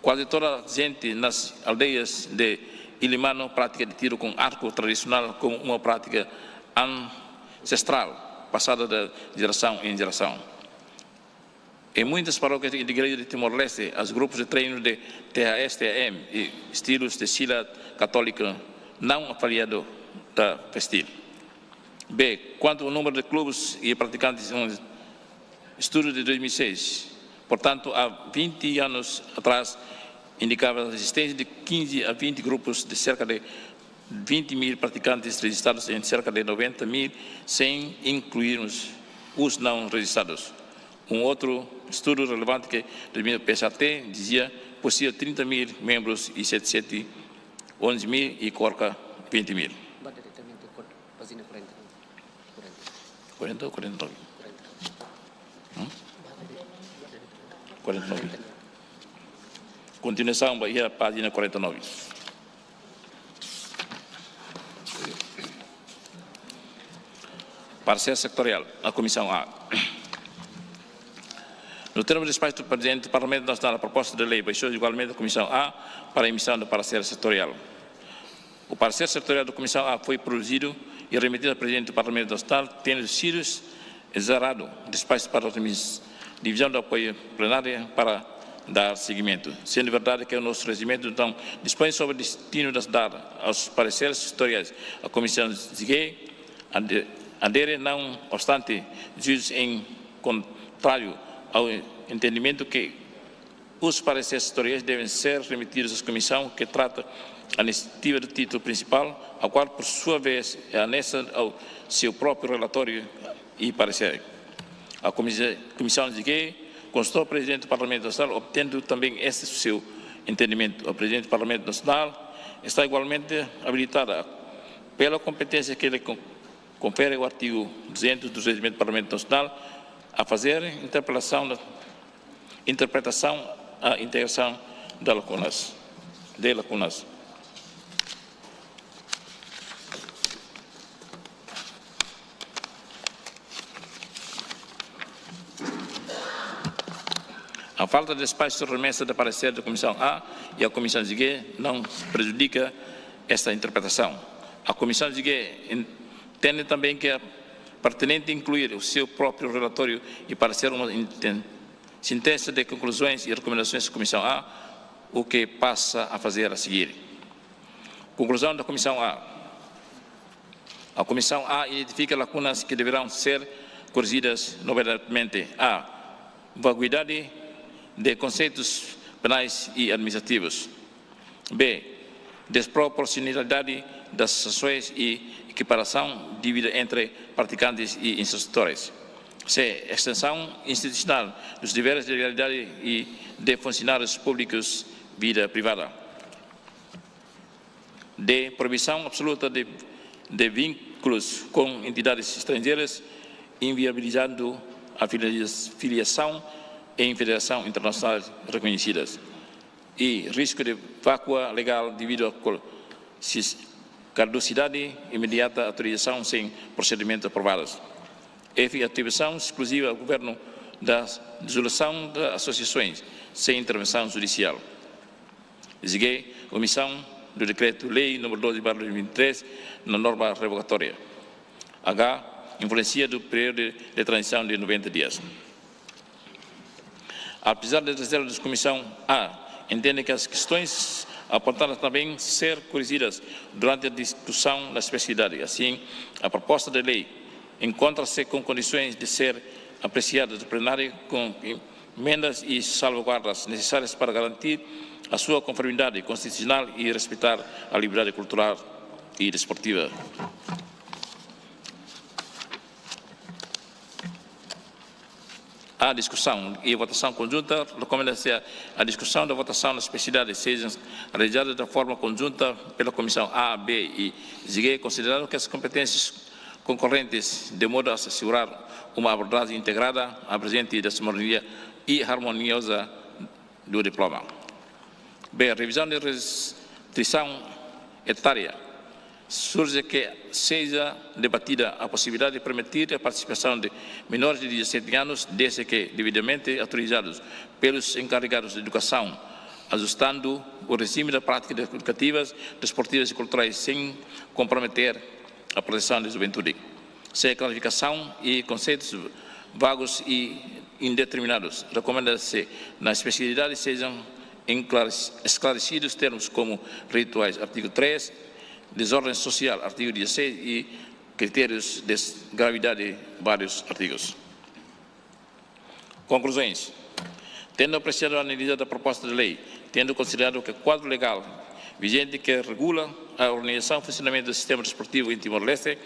Quase toda a gente nas aldeias de Ilimano pratica de tiro com arco tradicional como uma prática ancestral, passada de geração em geração. Em muitas paróquias de igreja de Timor-Leste, os grupos de treino de T H S T M e estilos de Silat católica não afiliado da FESTIL. B, quanto ao número de clubes e praticantes, um estudo de dois mil e seis, portanto, há vinte anos atrás, indicava a existência de quinze a vinte grupos de cerca de vinte mil praticantes registrados em cerca de noventa mil, sem incluirmos os não registrados. Um outro estudo relevante que dois mil P S A T dizia possível trinta mil membros e sete sete onze mil e KORKA vinte mil. Vá diretamente para a página quarenta e nove. Quarenta ou quarenta e nove? Hum? Quarenta e nove. Continuação, vai à página quarenta e nove. Parecer setorial, a Comissão A. No termo de despacho do Presidente do Parlamento Nacional, a proposta de lei baixou igualmente a Comissão A para a emissão do parecer setorial. O parecer setorial da Comissão A foi produzido e remetido ao Presidente do Parlamento Nacional, tendo sido exarado despacho para a Divisão de Apoio Plenária para dar seguimento. Sendo verdade que o nosso regimento não dispõe sobre o destino das dar aos pareceres setoriais à Comissão G, ade-, adere, não obstante, juiz em contrário ao entendimento que os pareceres setoriais devem ser remetidos à comissão que trata a iniciativa do título principal, a qual, por sua vez, é anexa ao seu próprio relatório e parecer. A comisa-, Comissão de G consultou o Presidente do Parlamento Nacional, obtendo também este seu entendimento. O Presidente do Parlamento Nacional está igualmente habilitada, pela competência que lhe con-, confere o artigo duzentos do Regimento do Parlamento Nacional, a fazer interpelação da, interpretação à integração das lacunas. de lakunas. A falta de espaço remessa de parecer da Comissão A e a Comissão G não prejudica esta interpretação. A Comissão G entende também que é pertinente incluir o seu próprio relatório e parecer uma inten-, sentença de conclusões e recomendações da Comissão A, o que passa a fazer a seguir. Conclusão da Comissão A. A Comissão A identifica lacunas que deverão ser corrigidas, nomeadamente: A. Vaguidade de conceitos penais e administrativos. B. Desproporcionalidade das sanções e equiparação devida entre praticantes e infratores. C. Extensão institucional dos deveres de legalidade e de funcionários públicos vida privada. D. Proibição absoluta de, de vínculos com entidades estrangeiras, inviabilizando a filia-, filiação em federação internacional reconhecidas. E risco de vacúa legal devido à col-, sis-, caducidade imediata autorização sem procedimentos aprovados. F. Atribuição exclusiva ao governo da dissolução de associações sem intervenção judicial. G. Omissão do Decreto-Lei número doze barra dois mil e três na norma revogatória. H. Influência do período de transição de noventa dias. Apesar das reservas, a Comissão A entende que as questões apontadas devem ser corrigidas durante a discussão da especialidade. Assim, a proposta de lei encontra-se com condições de ser apreciada do plenário com emendas e salvaguardas necessárias para garantir a sua conformidade constitucional e respeitar a liberdade cultural e desportiva. A discussão e votação conjunta. Recomenda-se a, a discussão da votação na especialidade seja realizada de forma conjunta pela Comissão A, B e G, considerando que as competências concorrentes, de modo a assegurar uma abordagem integrada, abrangente, de harmonia e harmoniosa do diploma. B. Revisão de restrição etária. Surge que seja debatida a possibilidade de permitir a participação de menores de dezassete anos, desde que devidamente autorizados pelos encarregados de educação, ajustando o regime das práticas educativas, desportivas e culturais sem comprometer a proteção da juventude. C. Clarificação e conceitos vagos e indeterminados. Recomenda-se na especialidade sejam enclares-, esclarecidos termos como rituais, artigo três, desordem social, artigo dezasseis, e critérios de gravidade, vários artigos. Conclusões. Tendo apreciado e analisado a proposta de lei, tendo considerado que o quadro legal vigente que regula a organização e funcionamento do sistema desportivo em Timor-Leste,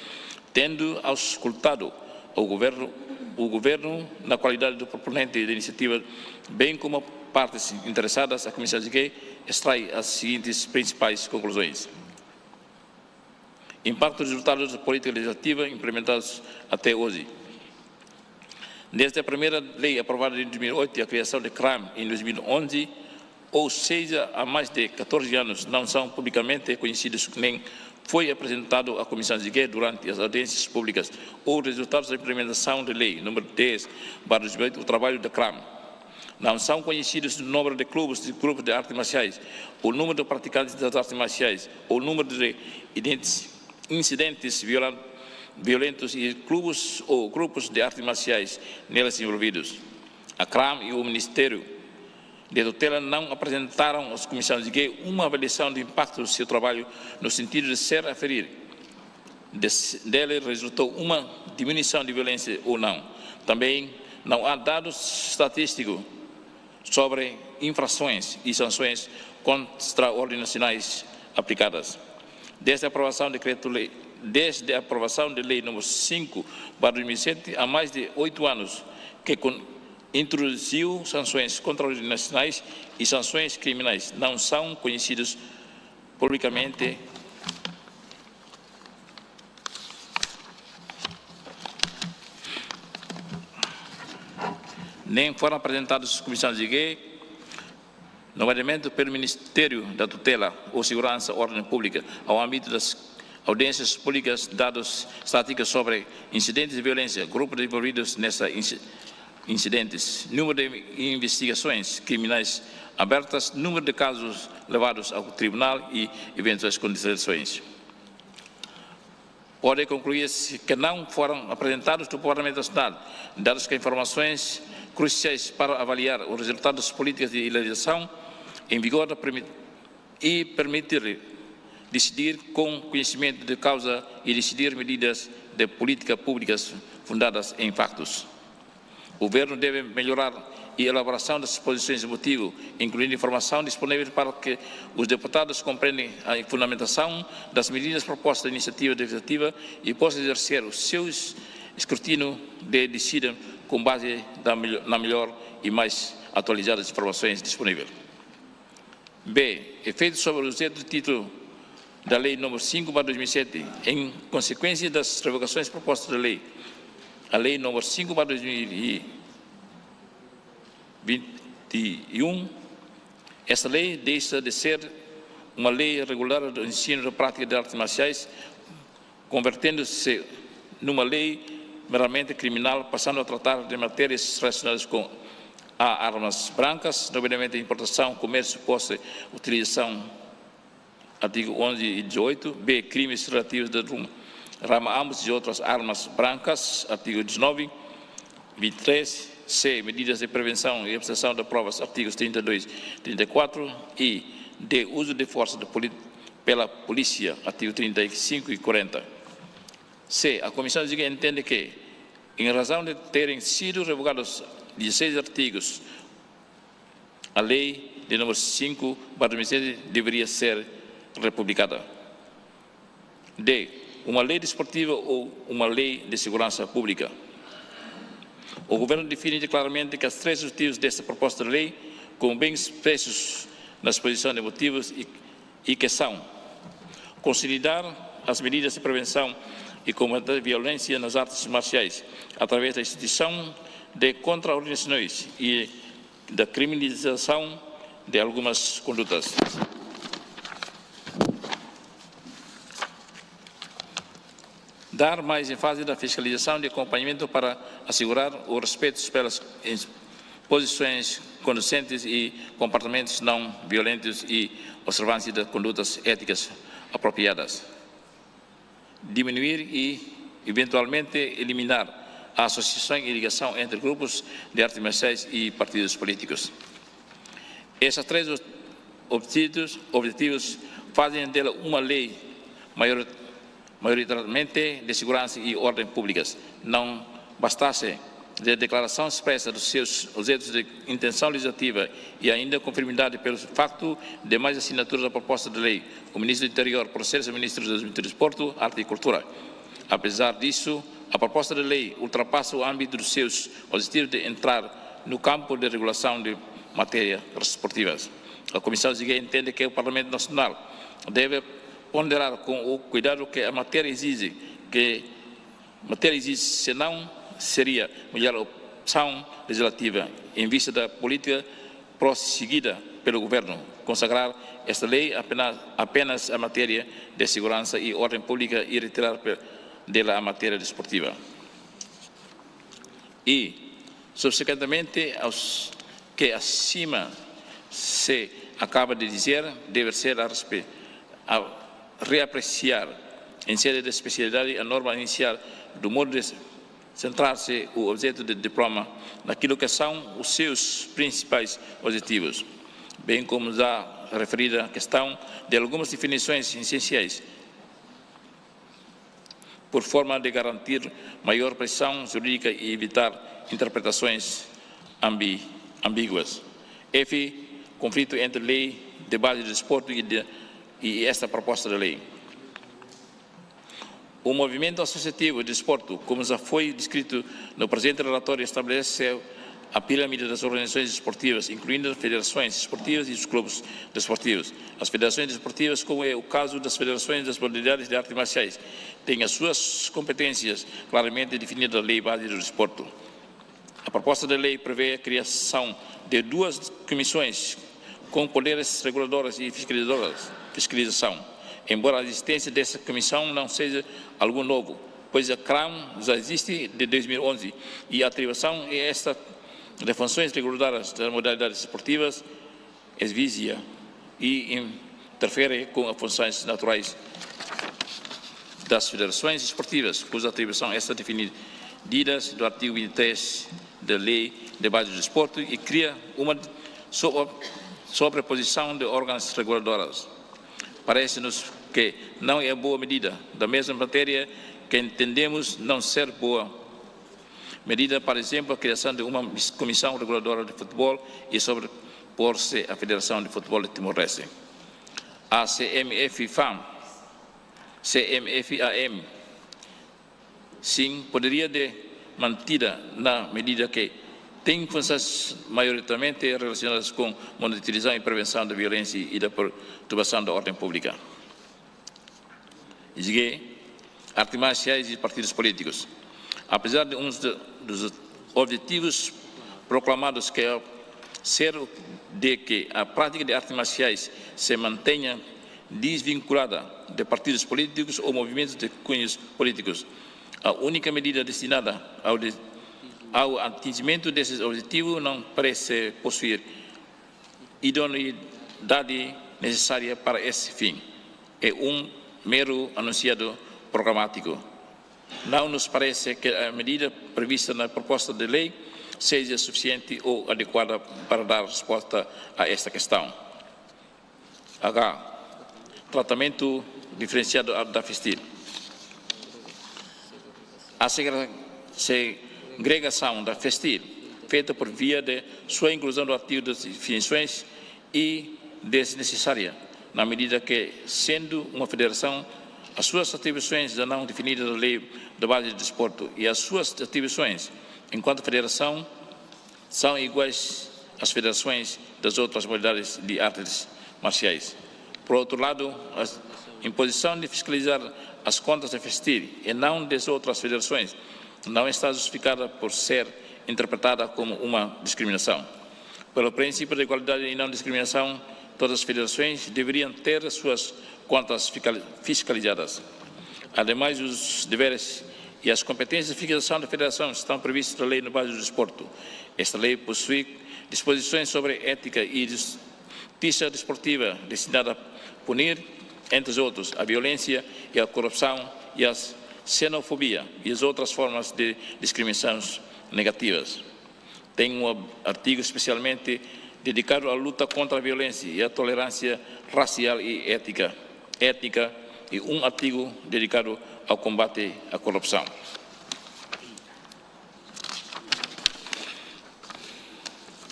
tendo auscultado o governo, o governo na qualidade do proponente da iniciativa, bem como partes interessadas, a Comissão G extrai as seguintes principais conclusões. Impacto dos resultados da política legislativa implementados até hoje. Desde a primeira lei aprovada em dois mil e oito e a criação de CRAM em dois mil e onze, ou seja, há mais de catorze anos, não são publicamente conhecidos nem foi apresentado à Comissão G durante as audiências públicas ou resultados da implementação da Lei número dez barra dois mil e oito, o trabalho da CRAM. Não são conhecidos o número de clubes e grupos de artes marciais, o número de praticantes das artes marciais, o número de identes-, incidentes violan-, violentos e clubes ou grupos de artes marciais neles envolvidos. A CRAM e o Ministério de Tutela não apresentaram às Comissões G uma avaliação de impacto do seu trabalho no sentido de se aferir de se dele resultou uma diminuição de violência ou não. Também não há dados estatísticos sobre infrações e sanções contra ordens nacionais aplicadas. Desde a aprovação do decreto-lei, desde a aprovação de lei número cinco barra dois mil e sete, há mais de oito anos que con-, introduziu sanções contra ordens nacionais e sanções criminais não são conhecidos publicamente, nem foram apresentados à Comissão G, nomeadamente pelo Ministério da Tutela ou Segurança e Ordem Pública, ao âmbito das audiências públicas, dados estáticos sobre incidentes de violência, grupos envolvidos nestas inci-, incidentes, número de investigações criminais abertas, número de casos levados ao tribunal e eventuais condenações. Pode concluir-se que não foram apresentados do Parlamento Nacional dados com informações cruciais para avaliar os resultados das políticas de ilegalização em vigor da permi-, e permitir decidir com conhecimento de causa e decidir medidas de política públicas fundadas em factos. O Governo deve melhorar a elaboração das exposições de motivo, incluindo informação disponível para que os deputados compreendam a fundamentação das medidas propostas da iniciativa legislativa e possa exercer o seu es-, escrutínio de decisão com base da melho-, na melhor e mais atualizadas informações disponíveis. B. Efeito sobre o objeto e título da Lei número cinco barra dois mil e sete. Em consequência das revogações propostas da Lei, a Lei número cinco barra dois mil e vinte e um, esta lei deixa de ser uma lei regular do ensino da prática de artes marciais, convertendo-se numa lei meramente criminal, passando a tratar de matérias relacionadas com a armas brancas, nomeadamente importação, comércio, posse, utilização, artigo onze e dezoito, B, crimes relativos da rum-, rama ambos e outras armas brancas, artigo dezanove, vinte e três, C, medidas de prevenção e obtenção de provas, artigos trinta e dois, trinta e quatro, e D, uso de força da poli-, pela polícia, artigo trinta e cinco e quarenta. C, a Comissão Executiva entende que, em razão de terem sido revogados dezasseis artigos, a Lei de número cinco barra dois mil e sete deveria ser republicada. D, uma lei desportiva ou uma lei de segurança pública. O Governo define claramente que os três objetivos desta proposta de lei, como bem expressos na exposição de motivos, e, e que são: consolidar as medidas de prevenção e combate à violência nas artes marciais, através da instituição de contraorganizações e da criminalização de algumas condutas. Dar mais ênfase na fiscalização de acompanhamento para assegurar o respeito pelas posições conducentes e comportamentos não violentos e observância de condutas éticas apropriadas. Diminuir e, eventualmente, eliminar a associação e ligação entre grupos de artes marciais e partidos políticos. Esses três ob-, objetivos, objetivos fazem dela uma lei maior-, maioritariamente de segurança e ordem públicas. Não bastasse a declaração expressa dos seus objetos de intenção legislativa e ainda confirmada pelo facto de mais assinaturas da proposta de lei, o Ministro do Interior, Processo, Ministro do Desporto, Arte e Cultura. Apesar disso, a proposta de lei ultrapassa o âmbito dos seus objetivos de entrar no campo de regulação de matérias desportivas. A Comissão Executiva entende que o Parlamento Nacional deve ponderar com o cuidado que a matéria exige, que matéria exige, senão seria melhor opção legislativa, em vista da política prosseguida pelo Governo, consagrar esta lei apenas, apenas à matéria de segurança e ordem pública e retirar pe-, dela a matéria desportiva. E, subsequentemente, aos que acima se acaba de dizer, deve ser a respe-, a reapreciar, em sede de especialidade, a norma inicial do modo de centrar-se o objeto de diploma naquilo que são os seus principais objetivos, bem como já referida questão de algumas definições essenciais, por forma de garantir maior precisão jurídica e evitar interpretações ambi-, ambíguas. F, conflito entre lei de base do desporto e de, e esta proposta de lei. O movimento associativo de desporto, como já foi descrito no presente relatório, estabelece a pirâmide das organizações desportivas, incluindo as federações desportivas e os clubes desportivos. As federações desportivas, como é o caso das federações das modalidades de artes marciais, têm as suas competências claramente definidas na Lei Base do Desporto. A proposta de lei prevê a criação de duas comissões com poderes reguladores e fiscalizadoras, fiscalização, embora a existência dessa comissão não seja algo novo, pois a CRAM já existe de dois mil e onze e a atribuição a esta de funções reguladoras das modalidades esportivas esvazia e interfere com as funções naturais das federações esportivas, cuja atribuição está definida no artigo vinte e três da Lei de Base do Desporto e cria uma sobre, sobreposição de órgãos reguladores. Parece-nos que não é boa medida, da mesma matéria que entendemos não ser boa medida, por exemplo, a criação de uma mis-, comissão reguladora de futebol e sobrepor-se à Federação de Futebol de Timor-Leste. A C M F-FAM, C M F-AM, sim, poderia de mantida na medida que tem funções maioritariamente relacionadas com monitorização e prevenção da violência e da perturbação da ordem pública. G, artes marciais e partidos políticos. Apesar de um de, dos objetivos proclamados que é ser de que a prática de artes marciais se mantenha desvinculada de partidos políticos ou movimentos de cunhos políticos, a única medida destinada ao de, ao atingimento desses objetivos não parece possuir idoneidade necessária para esse fim. É um mero anunciado programático. Não nos parece que a medida prevista na proposta de lei seja suficiente ou adequada para dar resposta a esta questão. H, tratamento diferenciado da FESTIL. A segre-, segregação da FESTIL, feita por via de sua inclusão no artigo das definições e desnecessária, na medida que, sendo uma federação, as suas atribuições já não definidas na Lei da Base do Desporto e as suas atribuições enquanto federação são iguais às federações das outras modalidades de artes marciais. Por outro lado, a imposição de fiscalizar as contas da FESTIL e não das outras federações não está justificada por ser interpretada como uma discriminação. Pelo princípio de igualdade e não discriminação, todas as federações deveriam ter suas contas fiscal-, fiscalizadas. Ademais, os deveres e as competências de fiscalização da federação estão previstos na Lei de Base do Desporto. Esta lei possui disposições sobre ética e justiça desportiva, destinada a punir, entre outros, a violência e a corrupção e a xenofobia e as outras formas de discriminações negativas. Tem um artigo especialmente dedicado à luta contra a violência e à tolerância racial e ética, étnica, e um artigo dedicado ao combate à corrupção.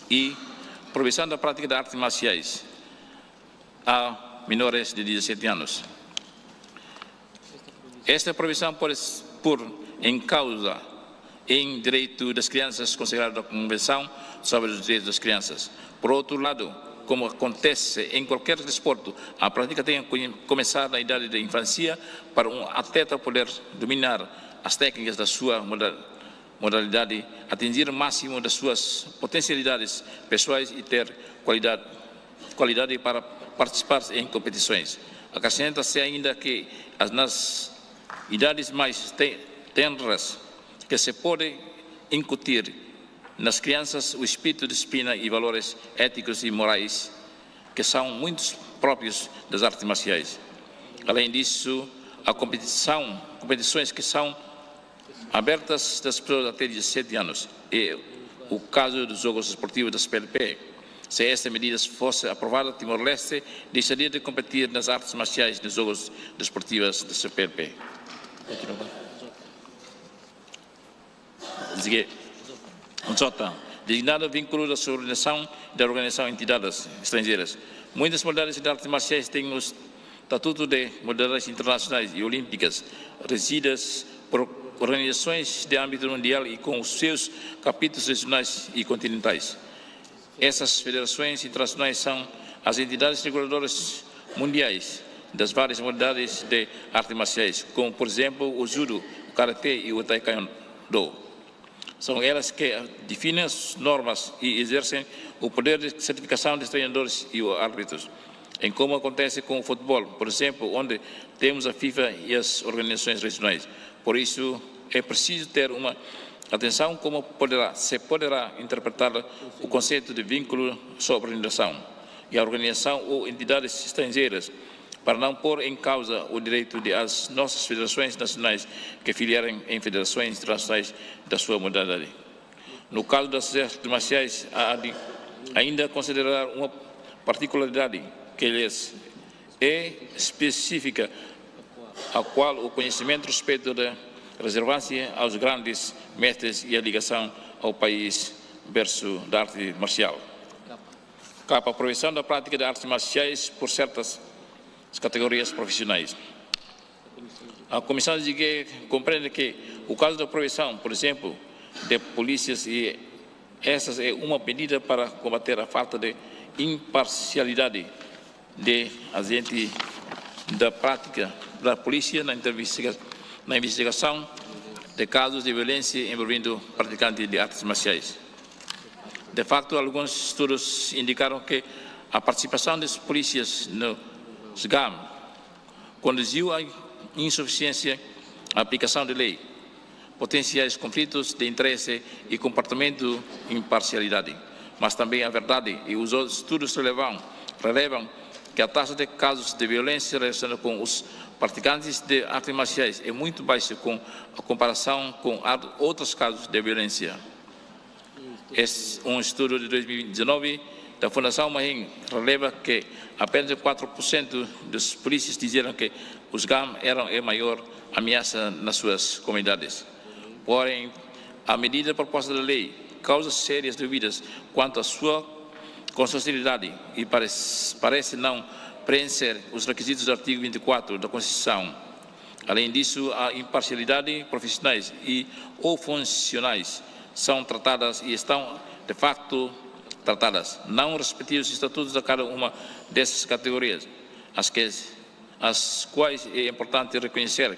E proibição da prática de artes marciais a menores de dezassete anos. Esta proibição pode pôr em causa em direito das crianças consagrado na Convenção sobre os Direitos das Crianças. Por outro lado, como acontece em qualquer desporto, a prática tem que começar na idade da infância para um atleta poder dominar as técnicas da sua moda-, modalidade, atingir o máximo das suas potencialidades pessoais e ter qualidade, qualidade para participar em competições. Acrescenta-se ainda que as, nas idades mais te-, tenras que se pode incutir nas crianças o espírito de disciplina e valores éticos e morais que são muito próprios das artes marciais. Além disso, há competição, competições que são abertas das pessoas até dezassete anos. É o caso dos Jogos Desportivos da CPLP. Se esta medida fosse aprovada, Timor-Leste deixaria de competir nas artes marciais nos Jogos Desportivos da CPLP. Continua. J, designado vínculo da subordinação da organização a entidades estrangeiras. Muitas modalidades de artes marciais têm o estatuto de modalidades internacionais e olímpicas, regidas por organizações de âmbito mundial e com os seus capítulos regionais e continentais. Essas federações internacionais são as entidades reguladoras mundiais das várias modalidades de artes marciais, como, por exemplo, o judo, o karatê e o taekwondo. São elas que definem as normas e exercem o poder de certificação dos treinadores e os árbitros. Em como acontece com o futebol, por exemplo, onde temos a FIFA e as organizações regionais. Por isso, é preciso ter uma atenção como poderá, se poderá interpretar o conceito de vínculo de subordinação e a organização ou entidades estrangeiras, para não pôr em causa o direito de as nossas federações nacionais que filiarem em federações internacionais da sua modalidade. No caso das artes marciais, há de ainda considerar uma particularidade que lhes é específica, a qual o conhecimento e respeito da reservância aos grandes mestres e a ligação ao país berço da arte marcial. K, proibição da prática de artes marciais por certas categorias profissionais. A Comissão G compreende que o caso da proibição, por exemplo, de polícias, e essas é uma medida para combater a falta de imparcialidade de agente da prática da polícia na investiga-, na investigação de casos de violência envolvendo praticantes de artes marciais. De facto, alguns estudos indicaram que a participação das polícias no SGAM conduziu à insuficiência à aplicação da lei, potenciais conflitos de interesse e comportamento imparcialidade. Mas também a verdade e os outros estudos relevam, relevam que a taxa de casos de violência relacionada com os praticantes de artes marciais é muito baixa com a comparação com a-, outros casos de violência. Es-, um estudo de dois mil e dezanove da Fundação Mahin releva que apenas quatro por cento dos polícias disseram que os SGAM eram a maior ameaça nas suas comunidades. Porém, a medida proposta da lei causa sérias dúvidas quanto à sua constitucionalidade e parece, parece não preencher os requisitos do artigo vinte e quatro da Constituição. Além disso, a imparcialidade profissionais e ou funcionais são tratadas e estão, de facto, tratadas, não respectivos estatutos de cada uma dessas categorias, as que, as quais é importante reconhecer,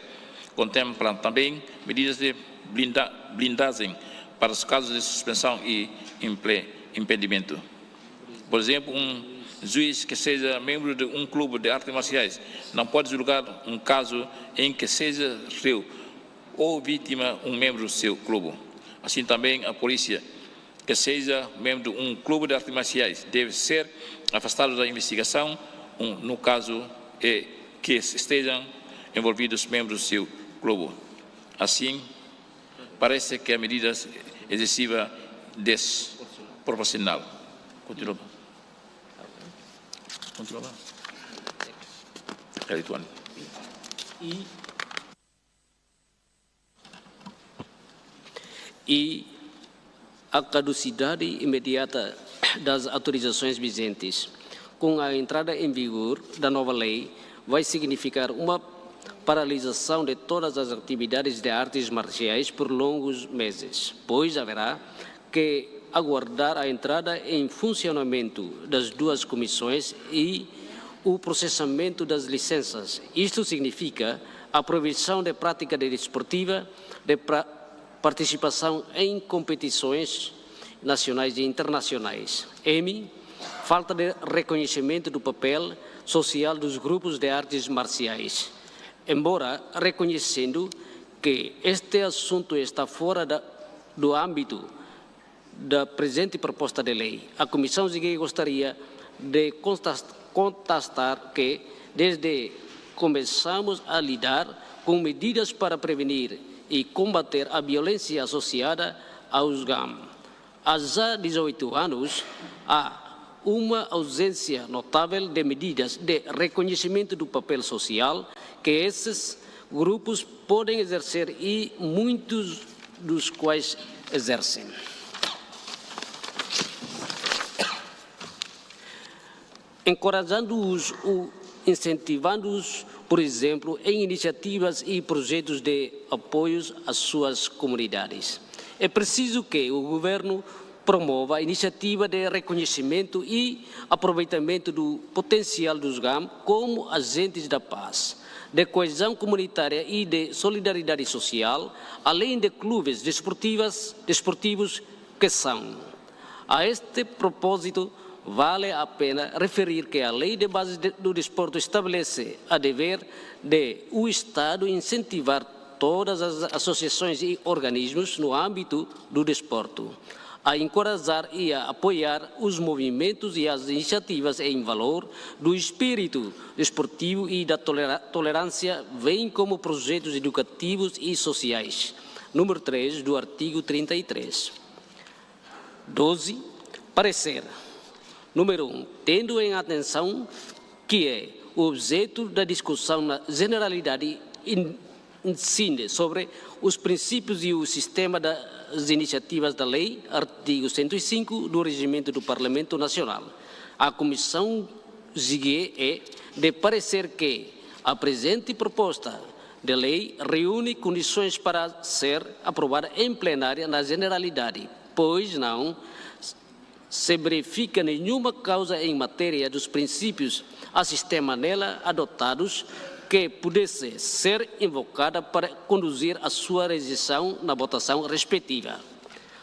contemplam também medidas de blinda-, blindagem para os casos de suspensão e imple-, impedimento. Por exemplo, um juiz que seja membro de um clube de artes marciais não pode julgar um caso em que seja réu ou vítima um membro do seu clube. Assim também a polícia que seja membro de um clube de artes marciais deve ser afastado da investigação, um, no caso é que estejam envolvidos membros do seu clube. Assim, parece que a medida excessiva desproporcional. Continua. Continua. Kali tuan. E e a caducidade imediata das autorizações vigentes. Com a entrada em vigor da nova lei, vai significar uma paralisação de todas as atividades de artes marciais por longos meses, pois haverá que aguardar a entrada em funcionamento das duas comissões e o processamento das licenças. Isto significa a proibição de prática de desportiva, de pra-, participação em competições nacionais e internacionais. M, falta de reconhecimento do papel social dos grupos de artes marciais. Embora reconhecendo que este assunto está fora da, do âmbito da presente proposta de lei, a Comissão G gostaria de constas-, constatar que, desde começamos a lidar com medidas para prevenir e combater a violência associada aos SGAM, há já dezoito anos, há uma ausência notável de medidas de reconhecimento do papel social que esses grupos podem exercer e muitos dos quais exercem. Encorajando-os ou incentivando-os, por exemplo, em iniciativas e projetos de apoios às suas comunidades. É preciso que o governo promova a iniciativa de reconhecimento e aproveitamento do potencial dos SGAM como agentes da paz, de coesão comunitária e de solidariedade social, além de clubes desportivas, desportivos que são. A este propósito, vale a pena referir que a Lei de Bases de, do Desporto estabelece a dever de o Estado incentivar todas as associações e organismos no âmbito do desporto a encorajar e a apoiar os movimentos e as iniciativas em valor do espírito desportivo e da tolera-, tolerância, bem como projetos educativos e sociais. Número três do artigo trinta e três. Doze, parecer. Número um, tendo em atenção que é o objeto da discussão na generalidade in-, incide sobre os princípios e o sistema das iniciativas da lei, artigo cento e cinco do Regimento do Parlamento Nacional. A Comissão G é de parecer que a presente proposta de lei reúne condições para ser aprovada em plenária na generalidade, pois não se verifica nenhuma causa em matéria dos princípios a sistema nela adotados que pudesse ser invocada para conduzir a sua rejeição na votação respectiva.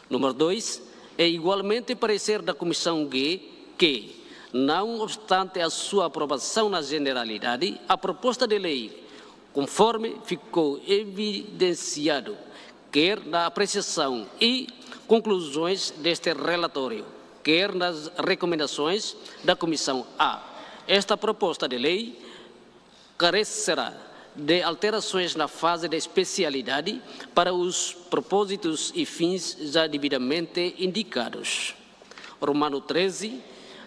Número dois, é igualmente parecer da Comissão G que, não obstante a sua aprovação na generalidade, a proposta de lei, conforme ficou evidenciado, quer na apreciação e conclusões deste relatório, quer nas recomendações da Comissão A, esta proposta de lei carecerá de alterações na fase de especialidade para os propósitos e fins já devidamente indicados. Romano treze,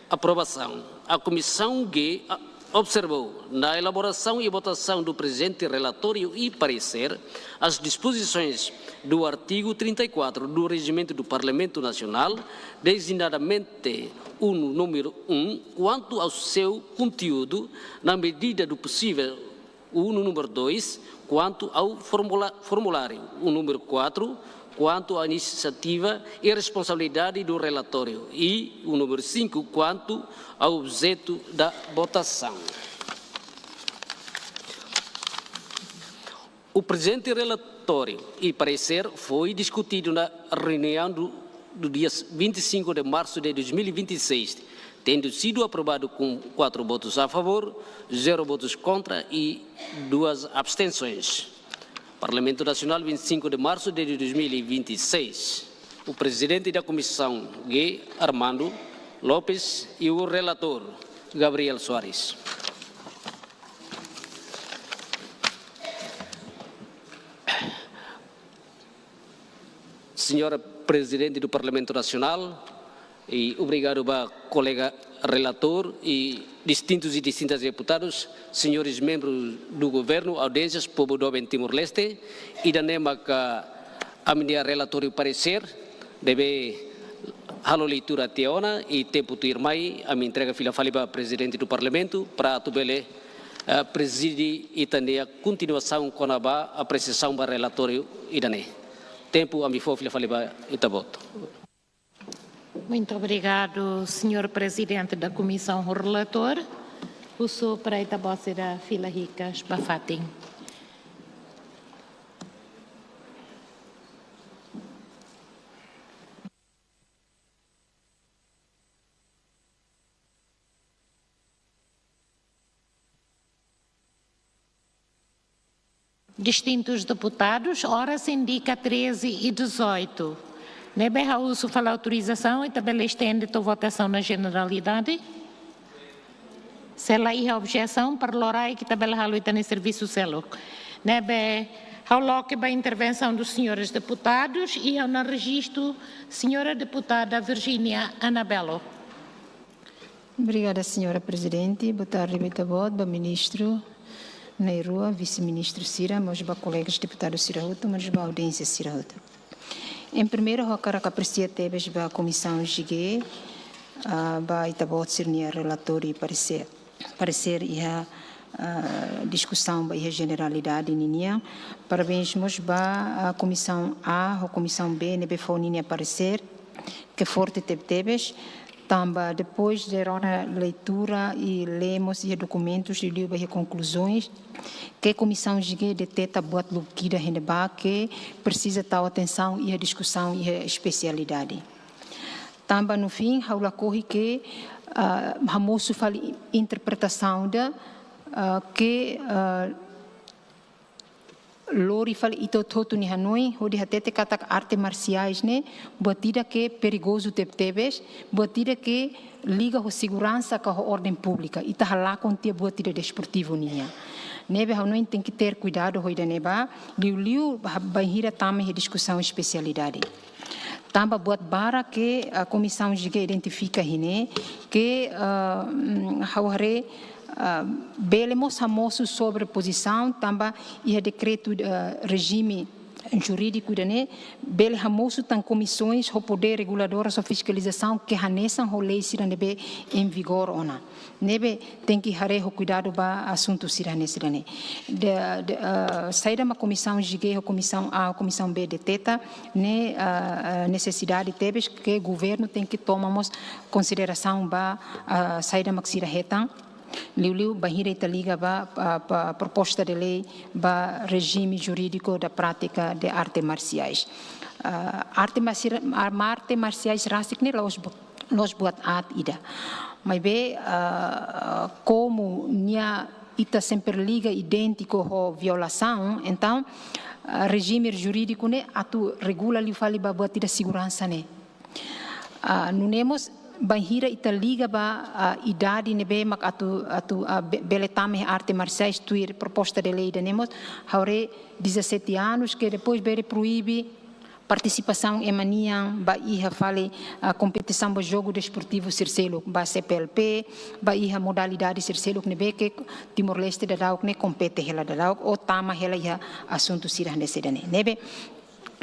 aprovação. A Comissão G a-, observou, na elaboração e votação do presente relatório e parecer, as disposições do artigo trinta e quatro do Regimento do Parlamento Nacional, designadamente o número um, quanto ao seu conteúdo, na medida do possível, o número dois, quanto ao formula-, formulário, o número quatro, quanto à iniciativa e responsabilidade do relatório, e o número cinco, quanto ao objeto da votação. O presente relatório e parecer foi discutido na reunião do, do dia vinte e cinco de março de dois mil e vinte e seis, tendo sido aprovado com quatro votos a favor, zero votos contra e duas abstenções. Parlamento Nacional, vinte e cinco de março de dois mil e vinte e seis. O presidente da Comissão G, Armando Lopes, e o relator, Gabriel Soares. Senhora Presidente do Parlamento Nacional, e obrigadu ba kolega relatór e distintus e distintas deputadus, senhores membros do governo, audiénsias, povu doben Timor-Leste, ida-ne'e maka ami-nia relatóriu paresér, ne'ebé halo leitura tiha ona, i tempu tuirmai ami entrega fila fali ba Prezidente do Parlamentu para atu bele, eh, prezide ita-nia kontinuasaun kona-ba apresiasaun ba relatóriu ida-ne'e. Tempu ami fó fila fali ba Ita-Boot. Muito obrigado, senhor Presidente da Comissão Relator. Husu para Ita-Boot sira fila hikas ba fatin. Distintus deputadus, oras indika treze e dezoito. Ne'ebé ha'u husu fali autorizasaun, ita bele estende to'o votasaun na generalidade? Se la iha objesaun, para loraik ita bele halo ita-nia servisu seluk. Ne'ebé ha'u loke ba intervensaun dos senhores deputadus, i ha'u-nia rejistu, senhora deputada Virginia Anabelo. Obrigada, senhora Presidente. Boa tarde ba Ita-Boot, ba ministru na'in-rua, vise-ministru sira, mós ba kolegas deputadu sira hotu, mós ba audiénsia sira hotu. Em primeiro, ha'u hakarak apresia tebes ba Komisaun G, ah, ba Ita-Boot sira-nia relatóriu paresér, paresér iha, ah, diskusaun ba iha generalidade ninian. Parabéns mós ba, ah, Komisaun A ho Komisaun B ne'ebé fó ninia paresér, ke forte tebetebes. Tanba depois de rona leitura i lee mós iha dokumentus, liuliu ba iha konkluzoens, ke Komisaun G G deteta buat lubuk ida iha ne'ebá ke presiza tau atensaun iha diskusaun iha espesialidade. Tanba no fim, ha'u lakohi ke, ah, hamosu fali interpretasaun ida, ah, ke, ah, lori fali ita hotu-hotu nia hanoin, hodi hatete katak arte marsiais ne'e buat ida ke perigozu tebetebes, buat ida ke liga ho seguransa ka ho orden públika. Ita halakon tiha buat ida desportivu nian. Ne'ebé ha'u hanoin tenke ter kuidadu ho ida-ne'ebá, liuliu ba, bainhira tama iha diskusaun espesialidade. Tanba buat barak ke, ah, Komisaun G G identifika iha ne'e, ke, ah, mm, ha'u haree, ah, bele mós hamosu sobrepozisaun, tanba iha dekretu, ah, rejime jurídiku ida-ne'e, bele hamosu tan komisaun ho podér reguladór ho fiskalizasaun ke hanesan ho lei sira ne'ebé em vigor ona. Ne'ebé tenke haree ho kuidadu ba asuntu sira hanesan ida-ne'e. De, de, ah, saida mak Komisaun G G ho Komisaun A, Komisaun B deteta, ne'e, ah, ah, nesesidade tebes ke governu tenke toma mós konsiderasaun ba, ah, saida mak sira hetan. Liuliu bainhira ita liga ba, ba, ba proposta de lei ba rejime jurídiku da prátika de arte marsiais. Ah, arte marsi-, ar-, arte marsiais rasik ne'e la'ós bu-, la'ós buat aat ida. Maibé, ah, komu nia ita sempre liga idéntiku ho violasaun, entaun, ah, rejime jurídiku ne'e atu regula liu fali ba buat ida seguransa ne'e. Ah, nune'e mós bainhira ita liga ba, ah, idade ne'ebé mak atu, atu, ah, be-, bele tama iha arte marsiais tuir proposta de lei ida-ne'e mós, ha'u haree dezassete anos ke depois bele proibe partisipasaun ema nian ba iha fali, ah, kompetisaun ba jogu desportivu sira seluk, ba C P L P, ba iha modalidade sira seluk ne'ebé ke Timor-Leste daudauk ne'e kompete hela daudauk, ou tama hela iha asuntu sira hanesan ida-ne'e. Ne'ebé,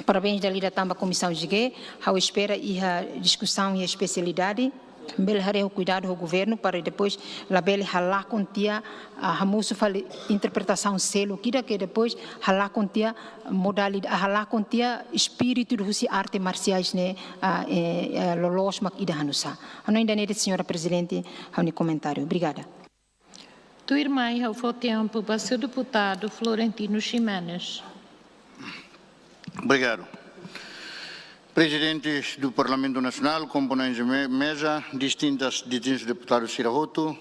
parabéns dala ida tan ba Komisaun G G, ha'u espera iha diskusaun iha espesialidade, bele haree ho kuidadu ho governu para depois labele halakon tiha, ah, hamosu fali interpretasaun seluk ida ke depois halakon tiha modalida-, halakon tiha espíritu husi arte marsiais ne'e, ah, eh, eh, loloos mak ida hanusá. Ha'u hanoin ida-ne'e de'it, Señora Prezidente, ha'u-nia komentáriu. Obrigada. Tuirmai, ha'u fó tempu ba señór deputadu Florentino Ximenes. Obrigadu. Prezidente do Parlamento Nacional, komponentes de me-, meza, distintas, distintus deputadus sira hotu,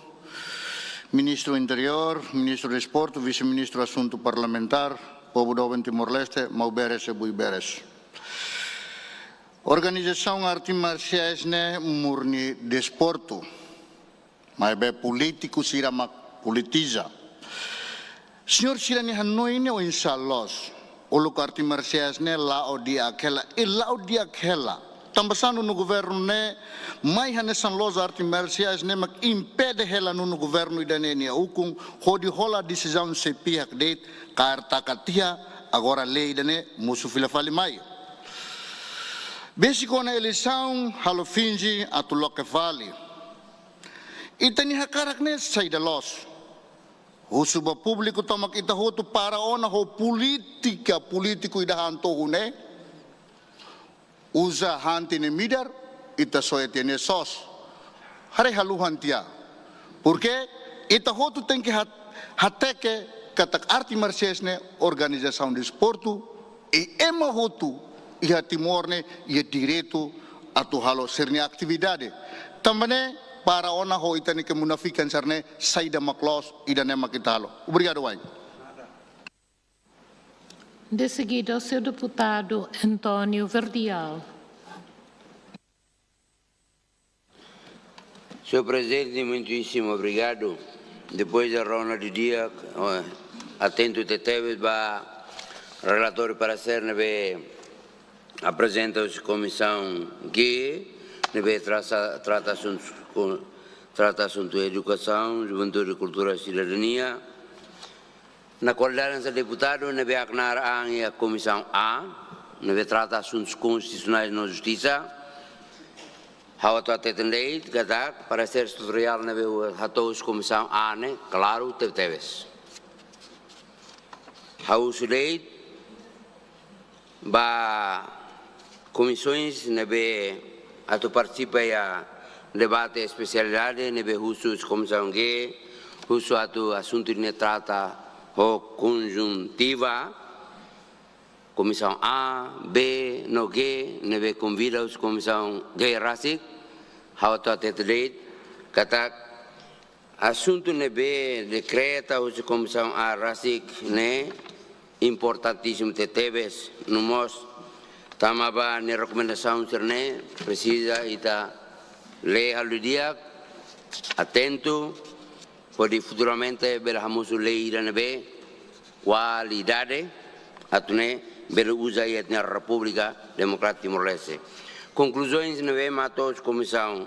Ministru Interiór, Ministru Desportu, Vise-Ministru Asuntu Parlamentár, povu doben Timor-Leste, maubere, buibere. Organizasaun arte marsiais ne'e murni desportu. Maibé polítiku sira mak politiza. Señór sira-nia hanoin ne'e oinsá loos? Uluk arte marsiais ne'e la'o di'ak hela, i la'o di'ak hela. Tanbasá nonu governu ne'e mai hanesan loos arte marsiais ne'e mak impede hela nonu governu ida-ne'e nia ukun hodi hola desizaun sepihak de'it kaer taka tiha, agora lei ida-ne'e mosu fila fali mai. Besik ona eleisaun halo finje atu loke fali. Ita-nia hakarak ne'e saida loos? Husu ba públiku tomak ita hotu para ona ho polítika, polítiku ida han to'o ne'e. Uza han tiha nia midar, ita soe tiha nia soos. Haree haluhan tiha. Porke ita hotu tenke hat-, hateke katak arte marsiais ne'e organizasaun desportu, i ema hotu iha Timor ne'e iha direitu atu halo sira-nia atividade. Tanba ne'e, para ona ho ita-nia kemunafikan sira-ne'e, saida mak loos, ida-ne'e mak ita halo. Obrigadu wa'in. De seguida, o senhor deputado António Verdial. Senhor Presidente, muitíssimo obrigado. Depois da ronda de dia, eh, atento tebetebes ba relatóriu paresér ne'ebé aprezenta husi Komisaun G, ne'ebé trata, trata asuntus kon-, trata asuntu edukasaun, juventude, kultura, sidadania. Na kualidade hanesan deputadu ne'ebé knaar an iha Komisaun A, ne'ebé trata asuntus konstitusionais no justisa, ha'u atu hateten de'it katak paresér estruturál ne'ebé hato'o husi Komisaun A ne'e klaru tebetebes. Ha'u husu de'it ba komisaun ne'ebé atu partisipa iha debate espesialidade ne'ebé husu husi Komisaun G, husu atu asuntu ne'e trata ho konjuntiva, Komisaun A, B, no G, ne'ebé konvida husi Komisaun G rasik, ha'u atu hatete de'it katak asuntu ne'ebé dekreta husi Komisaun A rasik ne'e importantísimu tebetebes, no mós tama ba nia rekomendasaun sira-ne'e presiza ita lee halo didi'ak, atentu, hodi futuramente bele hamosu lei ida ne'ebé kualidade, atu nune'e bele uza iha ita-nia Repúblika Demokrátika Timor-Leste. Konkluzaun ne'ebé mak to'o husi Komisaun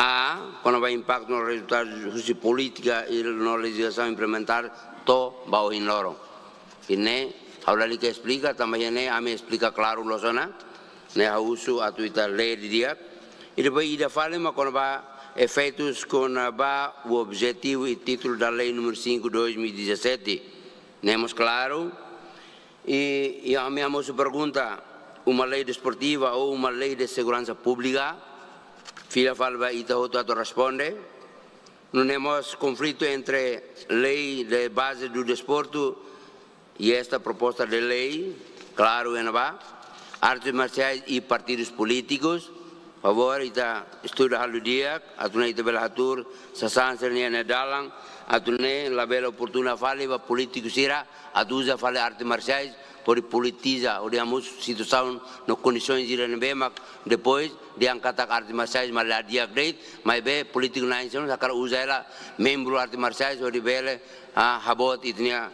A, kona-ba impaktu no rezultadu husi polítika i no lejizlasaun implementar to'o ba ohin loron. I ne'e, ha'u lalika esplika, tanba iha ne'e ami esplika klaru loos ona, ne'e ha'u husu atu ita lee didi'ak. I depois ida fali mak kona-ba efeitus kona-ba o objetivu i títulu da Lei número cinco dois mil e dezassete. Ne'e mós klaru. I, i ami hamosu pergunta, uma lei desportiva ou uma lei de segurança pública? Fila fali ba ita hotu atu responde. Nune'e mós konflitu entre lei de base do desporto e esta proposta de lei, klaru iha ne'ebá, artes marsiais i partidus polítikus, favór ita estuda halo di'ak, atu nune'e ita bele hatuur sasán sira-nia dalan, atu nune'e labele oportuna fali ba polítiku sira atu uza fali arte marsiais hodi politiza, hodi hamosu situasaun no kondisaun sira ne'ebé mak depois dehan katak arte marsiais mak la di'ak de'it, maibé polítiku na'in-sanulu hakarak uza hela membru arte marsiais hodi bele, ah, haboot ita-nia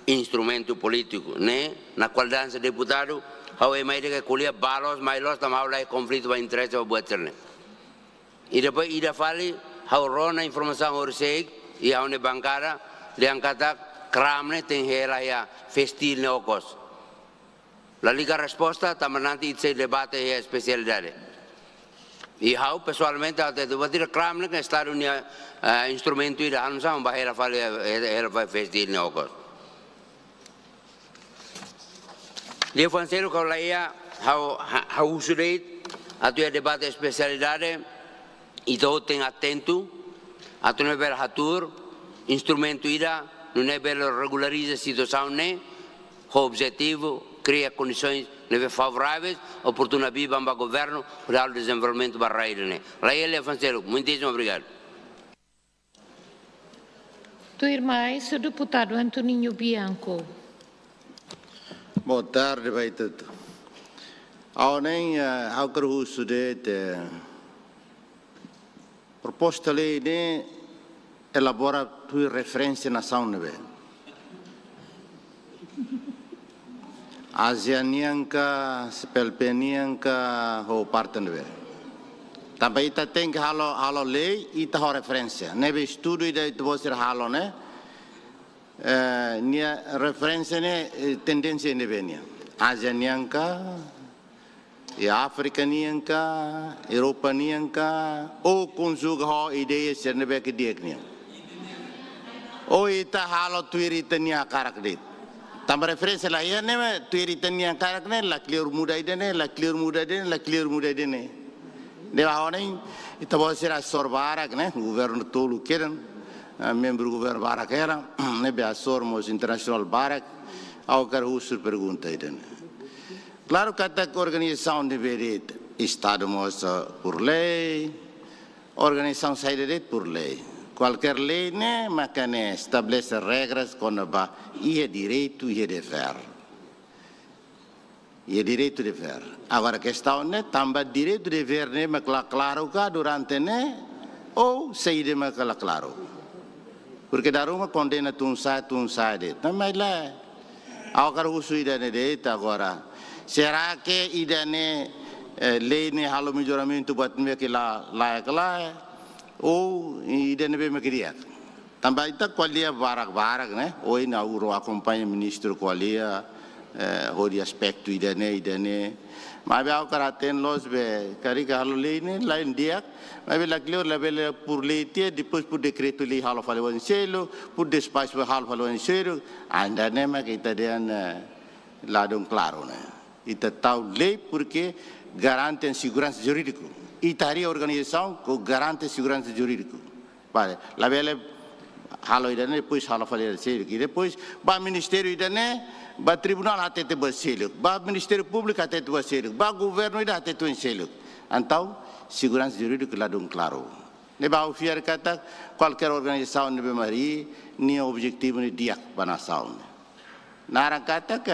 instrumentu polítiku. Ne'e, na kualidade deputadu, ha'u ema ida ke ko'alia ba loos, mai loos, tanba ha'u la iha konflitu ba interese ba buat sira-ne'e. I depois ida fali, ha'u rona informasaun horisehik iha ha'u-nia bankada, dehan katak kram ne'e tenke hela iha festil ne'e okos. Lalika resposta, tanba nanti ita sei debate iha espesialidade. I ha'u pesoalmente ha'u hatete, buat ida kram ne'e kan Estadu nia, eh, instrumentu ida, ha'u nusá mak bá hela fali, eh, hela fali festil ne'e okos. Liafuan seluk ha'u la iha, ha'u, ha-, ha'u husu de'it atu iha debate espesialidade, ita hotu tenke atentu, atu nune'e bele hatuur instrumentu ida, nune'e bele regulariza situasaun ne'e, ho objetivu kria kondisaun ne'ebé favoráveis, oportuna biban ba governu, hodi halo dezenvolvimentu ba rai ida-ne'e. La iha liafuan seluk, muitísimu obrigadu. Tuirmais, o deputado Antoninho Bianco. Boa tarde ba ita hotu. Ha'u ne'e, eh, ha'u hakarak husu de'it, proposta lei ne'e elabora tuir referénsia nasaun ne'ebé? Ázia nian ka, CPLP nian ka, ho parte ne'ebé? Tanba ita tenke halo, halo lei, ita ho referénsia. Ne'ebé estudu ida ita-boot sira halo ne'e, eh, nia referénsia ne'e, eh, tendénsia ne'ebé nian? Ázia nian ka, iha Áfrika nian ka, Europa nian ka, ou konjuga ho ideia sira ne'ebé ke di'ak nian? Ou ita halo tuir ita-nia hakarak de'it? Tanba referénsia la iha ne'e, tuir ita-nia hakarak ne'e, lakleur muda ida-ne'e, lakleur muda ida-ne'e, lakleur muda ida-ne'e. Ne'ebé ha'u hanoin, ita-boot sira asesór barak ne'e, governu tolu kedan, ah, membru governu barak hela, ne'ebé asesór mós internasionál barak, ha'u hakarak husu pergunta ida-ne'e. Klaru katak organizasaun ne'ebé de'it, Estadu mós, ah, por lei, organizasaun saida de'it por lei. Kualkér lei ne'e maka ne'e estabelese regras kona-ba iha direitu, iha devér. Iha direitu, devér. Agora kestaun ne'e, tanba direitu, devér ne'e mak la klaru ka durante ne'e, ou saida mak la klaru? Porke dala ruma kondena tun sa'e, tun sa'e de'it. Tanba lae. Ha'u hakarak husu ida-ne'e de'it agora. Será ke ida-ne'e, eh, lei ne'e halo melhoramentu buat ne'ebé ke la, lae, lae? Ou ida-ne'ebé mak di'ak? Tanba ita ko'alia barak-barak ne'e, ohin ha'u rona akompaña ministru ko'alia, eh, hodi aspetu ida-ne'e, ida-ne'e. Maibé ha'u hakarak hatene loos be, karik halo lei ne'e, la'en di'ak, maibé lakleur labele por lei tiha, depois por dekretu-lei halo fali ba konsellu, por despaxu halo fali ba konsellu, ainda ne'e mak ita dehan, eh, ladún klaru ne'e. Ita tau lei porke garante seguransa jurídiku. Ita harii organizasaun hodi garante seguransa jurídiku. Bele, labele halo ida-ne'e, depois halo fali ida seluk. I depois ba ministériu ida-ne'e, ba tribunál hatete buat seluk. Ba Ministériu Públiku hatete buat seluk. Ba governu ida hatete buat seluk. Entaun, seguransa jurídiku ladún klaru. Ne'ebé ha'u fiar katak kualkér organizasaun ne'ebé mak harii, nia objetivu ne'e di'ak ba nasaun. Naran katak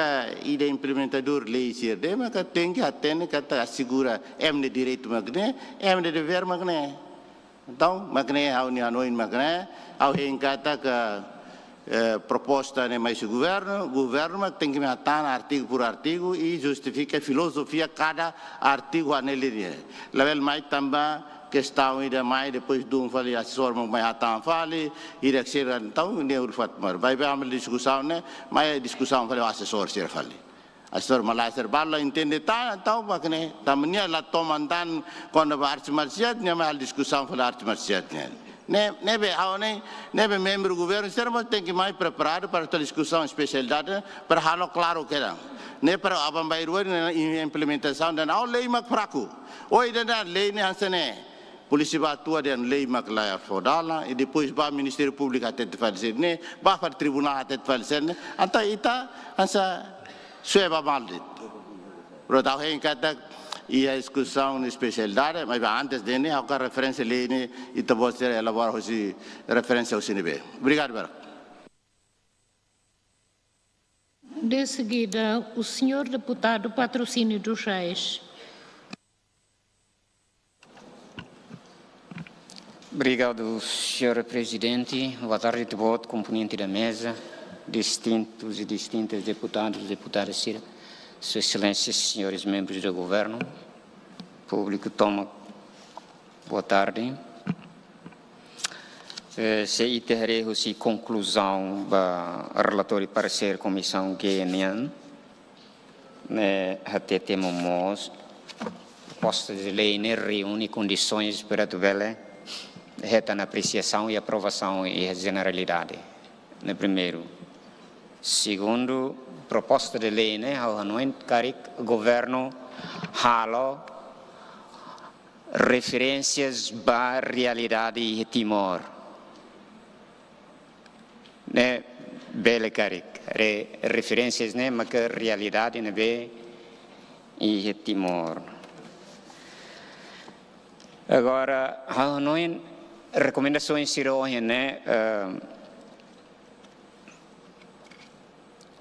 ita implementadór lei sira-ne'e, maka tenke hatene katak asegura ema nia direitu mak ne'e, ema nia devér mak ne'e. Entaun, mak ne'e ha'u-nia hanoin mak ne'e, ha'u hein katak, eh, proposta ne'e mai husi governu, governu mak tenke mai hatán artigu por artigu i justifika filozofia kada artigu hanesan ne'e. Labele mai tanba kestaun ida mai, depois dun fali asesór mak mai hatán fali, ida sira, entaun ne'e ulfat mar. Baibain ami diskusaun ne'e, mai diskusaun fali ho asesór sira fali. Asesór malae sira balu la entende tan, entaun mak ne'e, tanba nia la toman tan kona-ba arte marsiál, nia mai halo diskusaun fali arte marsiál ne'e. Ne'e, ne'ebé ha'u hanoin, ne'ebé membru governu sira mós tenke mai preparadu para atu halo diskusaun espesialidade, para halo klaru kedan. Ne'e para aban-bainrua ne'e implementasaun dehan, oh, lei mak fraku. Oh, ida-ne'e lei ne'e hanesan ne'e. Polísia bá atua dehan lei mak la fó dalan, i depois ba Ministériu Públiku hatete fali sira-ne'e, ba fali tribunál hatete fali sira-ne'e, entaun ita hanesan sueba mal de'it. Portantu, ha'u hein katak iha diskusaun espesialidade, mas antes de ne'e, ha'u hakarak referénsia lei ne'e, ita-boot sira elabora husi referénsia husi ne'ebé. Obrigadu barak. De seguida, o senhor deputado Patrocínio dos Reis. Obrigadu, senhora Prezidente. Boa tarde, ita-boot, komponente da meza, distintus i distintas deputadus, deputadas sira, Sua Exelénsia, senhores membros do Governo, públiku tomak, boa tarde. Eh, se ita haree husi konkluzaun ba relatóriu paresér Komisaun G nian, ne'e hatete momoos, proposta de lei ne'e reúne kondisoens para atu bele hetan apresiasaun i aprovasaun iha jeneralidade. Ne'e primeiru. Segundu, proposta de lei ne'e, ha'u hanoin karik governu halo referénsias ba realidade iha Timor. Ne'e bele karik, re-, referénsias ne'e maka realidade ne'ebé iha Timor. Agora, ha'u hanoin rekomendasoens sira ohin ne'e, eh,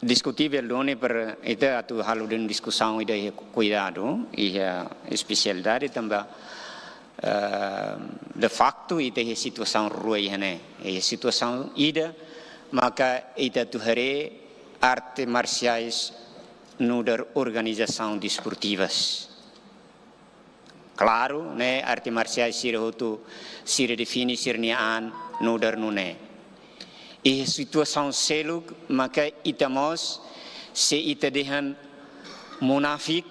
diskutivel duni para ita atu halo de'it diskusaun ida iha kuidadu, iha espesialidade tanba, eh, de faktu ita iha situasaun rua iha ne'e. Iha situasaun ida maka ita atu haree arte marsiais nu'udar organizasaun desportivas. Klaru, ne'e arte marsiais sira hotu, sira define sira-nia an nu'udar nune'e. Iha situasaun seluk maka ita mós, se ita dehan munafik,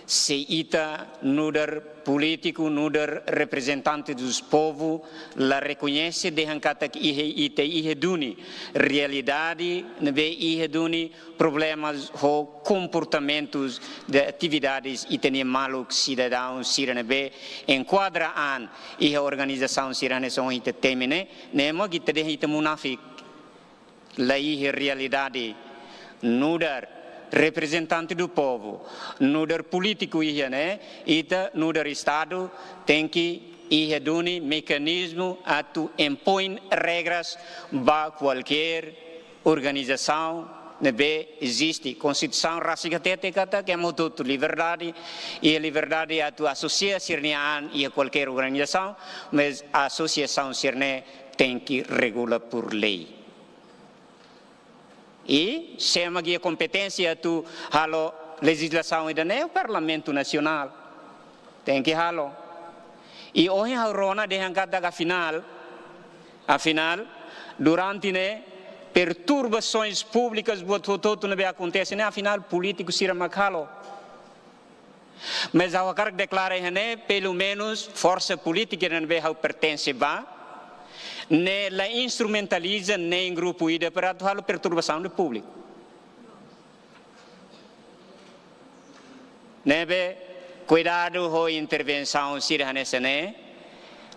se ita nu'udar polítiku, nu'udar reprezentante dos povu, la rekoñese dehan katak iha, ita iha duni realidade ne'ebé iha duni problemas ho komportamentus de atividades ita-nia maluk sidadaun sira ne'ebé enkuadra an iha organizasaun sira hanesan ita temi ne'e, ne'e mak ita dehan ita munafik. La iha realidade nu'udar reprezentante do povu, nu'udar polítiku iha ne'e, ita nu'udar Estadu tenke iha duni mekanizmu atu impoin regras ba kualkér organizasaun ne'ebé eziste. Konstituisaun rasik hatete katak ema hotu-hotu liberdade, iha liberdade atu asosia sira-nia an iha kualkér organizasaun, mas asosiasaun sira-ne'e tenke regula por lei. I sé mak iha kompeténsia atu halo lejizlasaun ida-ne'e, Parlamentu Nasionál tenke halo. I ohin ha'u rona dehan katak afinál, afinál, durante ne'e perturbasoens públikas buat hotu-hotu ne'ebé akontese ne'e, afinál polítiku sira mak halo. Mas ha'u hakarak deklara iha ne'e, pelumenus forsa polítika ne'ebé ha'u pertense ba, ne'e la instrumentaliza nein grupu ida para atu halo perturbasaun de públiku. Ne'ebé Kuidadu ho intervensaun sira hanesan ne'e,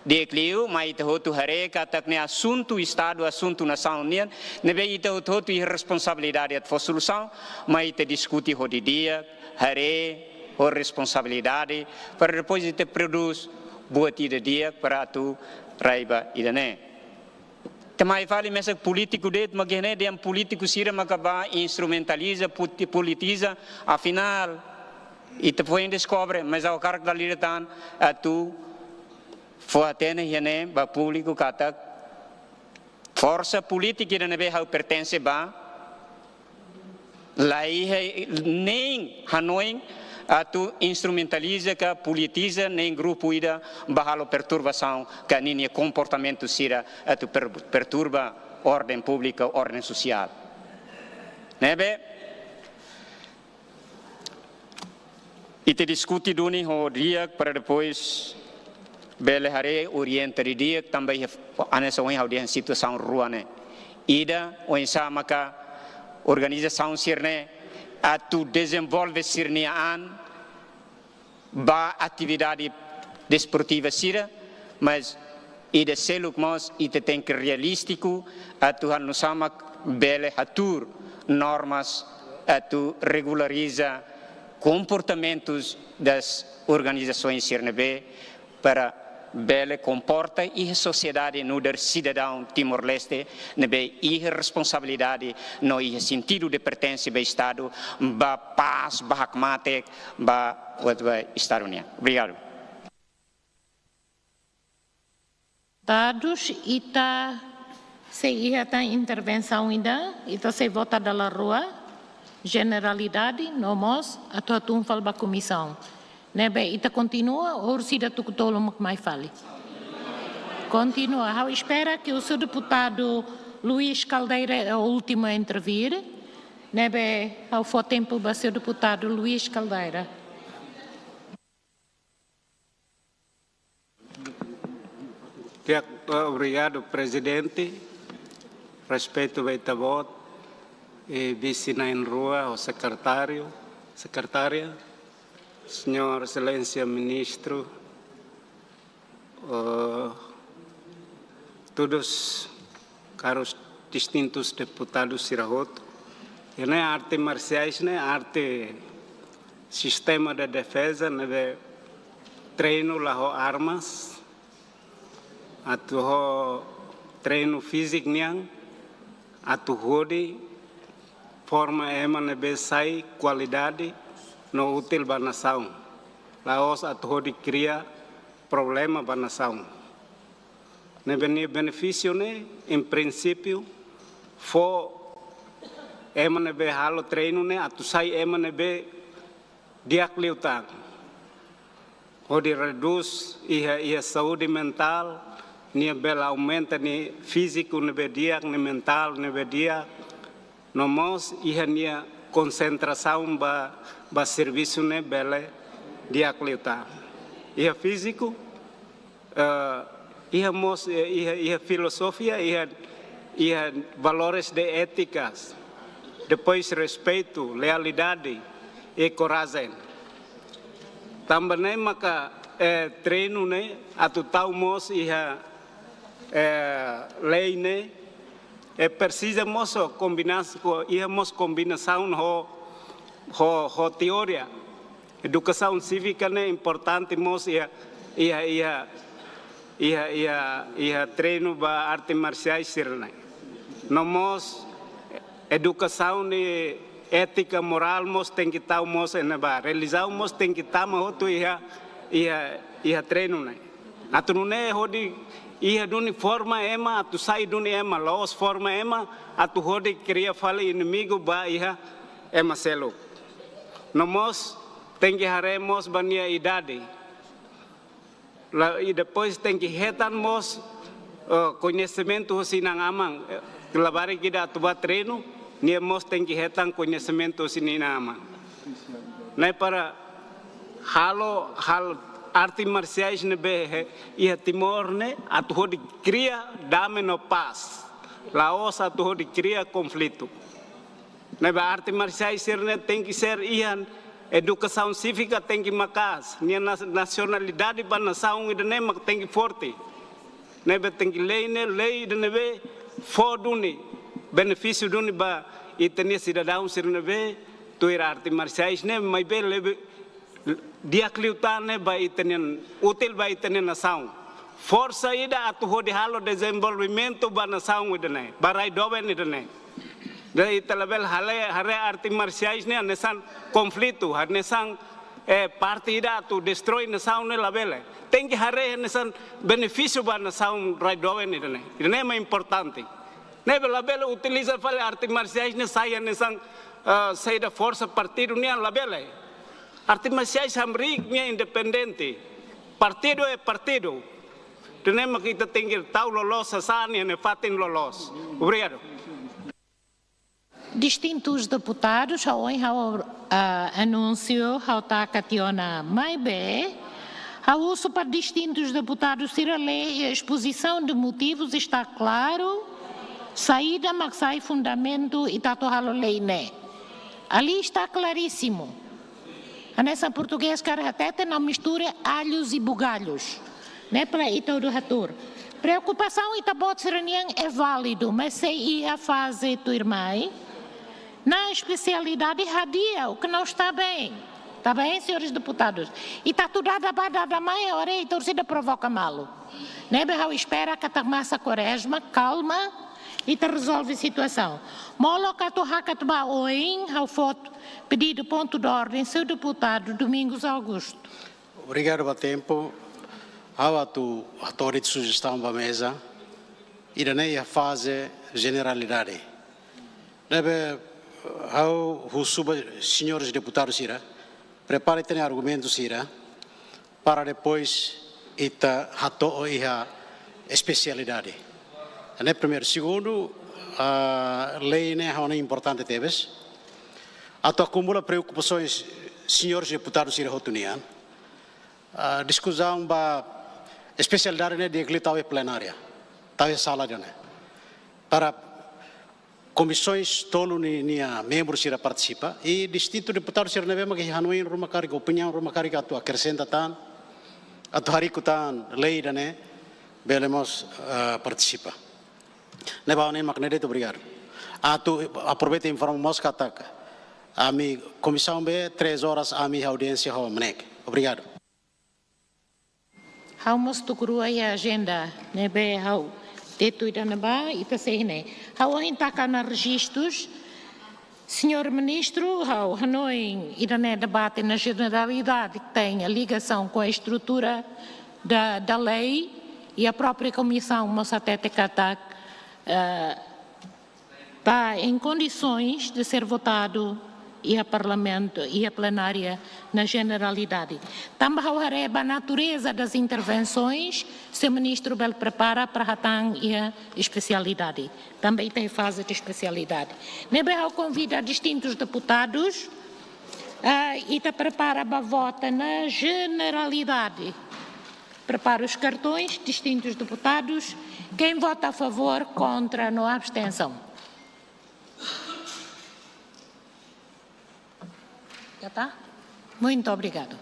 di'ak liu, mai ita hotu haree katak ne'e asuntu Estadu, asuntu nasaun nian, ne'ebé ita hotu-hotu iha responsabilidade atu fó solusaun, mai ita diskute ho didi'ak, haree ho responsabilidade, para depois ita prodús buat ida di'ak para atu rai ba ida-ne'e. Ita mai fali mesak polítiku de'it, mak iha ne'e dehan polítiku sira maka bá instrumentaliza, puti-, politiza, afinál, ita foin deskobre, mas ha'u hakarak dala ida tan atu fó hatene iha ne'e ba públiku katak forsa polítika ida ne'ebé ha'u pertense ba, la iha nein hanoin atu instrumentaliza ka politiza nein grupu ida bá halo perturbasaun ka ninia komportamentu sira atu per-, perturba orden públika, orden sosiál. Ne'ebé, ita diskute duni ho di'ak para depois bele haree orienta didi'ak tanba iha hanesan ohin ha'u dehan situasaun rua ne'e. Ida, oinsá maka organizasaun sira-ne'e atu dezenvolve sira-nia an ba atividade desportiva sira, mas ida seluk mós ita tenke realístiku atu halo nu'usá mak bele hatuur normas atu regulariza komportamentus das organizasoens sira ne'ebé para bele komporta iha sosiedade nu'udar sidadaun Timor-Leste ne'ebé iha responsabilidade no iha sentidu de pertense ba Estadu, ba pás, ba hakmatek, ba, ba Estadu nian. Obrigadu. Deputadus, ita sei iha tan intervensaun ida, ita sei vota dala rua, jeneralidade, no mós atu hatún fali ba komisaun. Ne'ebé ita kontinua, orsida tuku tolu mak mai fali. Kontinua, ha'u espera que o senhor deputado Luís Caldeira é o último a intervir. Ne'ebé ha'u fó tempu ba senhor deputado Luís Caldeira. Di'ak, eh, obrigadu, Prezidente. Respeitu ba Ita-Boot, eh, vise na'in-rua, ho sekretáriu, sekretária, Señór Exelénsia Ministru, eh, todos karus distintus deputadus sira hotu. Iha ne'e arte marsiais ne'e arte sistema de defeza ne'ebé treinu la ho armas, atu ho treinu fíziku nian, atu hodi forma ema ne'ebé sai kualidade no útil ba nasaun. La'ós atu hodi kria problema ba nasaun. Ne'ebé nia benefísiu ne'e, em princípio, fó ema ne'ebé halo treinu ne'e atu sai ema ne'ebé di'ak liután. Hodi redús iha, iha saúde mentál, nia bele aumenta nia fíziku ne'ebé di'ak, nia mentál ne'ebé di'ak, no mós iha nia konsentrasaun ba, ba servisu ne'e bele di'ak liután. Iha fíziku, eh, iha mós, eh, iha, iha filozofia, iha, iha valores de étikas, depois respeitu, lealdade i korajen. Tanba ne'e maka, eh, treinu ne'e atu tau mós iha, eh, lei ne'e, eh, presiza mós ho kombina-, ho, iha mós kombinasaun ho, ho, ho teoria. Edukasaun sívika ne'e importante mós iha, iha, iha, iha, iha, iha treinu ba arte marsiais sira-ne'e. No mós edukasaun i étika morál mós tenke tau mós iha ne'ebá. Relijiaun mós tenke tama hotu iha, iha, iha treinu ne'e. Atu nune'e hodi iha duni forma ema, atu sai duni ema, la'ós forma ema atu hodi kria fali inimigu ba iha ema seluk. No mós tenke haree mós ba nia idade. La, i depois tenke hetan mós, eh, koñesimentu husi inan-aman, eh, labarik ida atu bá treinu, nia mós tenke hetan koñesimentu husi inan-aman. Ne'e para halo, halo arte marsiais ne'ebé iha Timor ne'e atu hodi kria dame no pás. La'ós atu hodi kria konflitu. Ne'ebé arte marsiais sira-ne'e tenke ser iha, Edukasaun sívika tenke maka'as, nia nas-, nasionalidade ba nasaun ida-ne'e mak tenke forte. Ne'ebé tenke lei ne'e, lei ida ne'ebé fó duni benefísiu duni ba ita-nia sidadaun sira ne'ebé tuir arte marsiais ne'e, maibé lebe di'ak liután ne'e ba ita-nia, útil ba ita-nia nasaun. Forsa ida atu hodi halo dezenvolvimentu ba nasaun ida-ne'e, ba rai doben ida-ne'e. Jadi ita labele haree, haree arte marsiais ne'e hanesan konflitu, hanesan, eh, parte ida atu destroi nasaun ne'e, labele. Tenke haree hanesan benefísiu ba nasaun rai doben ida-ne'e. Ida-ne'e mak importante. Ne'ebé labele utiliza fali arte marsiais ne'e sai hanesan, ah, saida, forsa partidu nian, labele. Arte marsiais hamriik nia independente. Partidu é partidu. Ida-ne'e mak ita tenke tau loloos, sasán nia ne'e fatin loloos. Obrigadu. Distintus deputadus, ha'u ohin ha'u, ah, anúnsiu, ha'u taka tiha ona, maibé ha'u husu para distintus deputadus sira lee, espozisaun de motivus está klaru, saida mak sai fundamentu ita atu halo lei ne'e. Ali está claríssimo. Hanesan portugés karik hatete, não misture alhos e bugalhos. Ne'e para ita hotu hatuur. Preokupasaun ita-boot sira-nian é válido, mas sei iha faze tuirmai, na espesialidade hadi'a, o que não está bem. Está bem, senhores deputados? Ita atu dada bá dada mai, agora ita orsida provoka malu. Ne'ebé ha'u espera katak Masa Kuarezma kalma, ita rezolve situasaun. Molok atu hakat ba oin, ha'u fó pedidu pontu de ordem, señór deputadu Domingos Augusto. Obrigadu ba tempu. Ha'u atu hato'o de'it sujestaun ba meza. Ida-ne'e iha faze jeneralidade. Ne'ebé ha'u husu ba señores deputadus sira, prepara ita-nia argumentu sira, para depois ita hato'o iha espesialidade. Ne'e primeiru. Segundu, ah, lei ne'e ha'u hanoin importante tebes. Atu akumula preokupasoens señores deputadus sira hotu nian. Ah, diskusaun ba espesialidade ne'e di'ak liu tau iha plenária, tau iha sala ida-ne'e. Para komisaun tolu ni-, nia membru sira partisipa, i distintu deputadu sira ne'ebé mak iha hanoin ruma karik, opiniaun ruma karik atu akresenta tan, atu hariku tan lei ida-ne'e, bele mós, ah, partisipa. Ne'ebé ha'u hanoin mak ne'e de'it, obrigadu. Atu aproveita informa mós katak ami komisaun B, três horas ami audiénsia ho MNEK. Obrigadu. Ha'u mós tuku rua iha ajenda ne'ebé ha'u tetu ida-ne'ebá, ita sei iha ne'e. Ha'u ohin taka ona rejistus, señór ministru, ha'u hanoin ida-ne'e debate na jeneralidade que tem a ligação com a estrutura da, da lei e a própria comissão mós hatete katak, eh, está em condições de ser votado iha Parlamentu, iha plenária na jeneralidade. Tanba ha'u haree ba natureza das intervenções, señór ministru bele prepara para hatán iha espesialidade. Tanba ita iha faze de espesialidade. Ne'ebé ha'u konvida distintus deputadus, ah, ita prepara ba vota na jeneralidade. Prepara os cartões, distintus deputadus. Quem vota a favor, contra, no abstenção. Já está? Muito obrigado.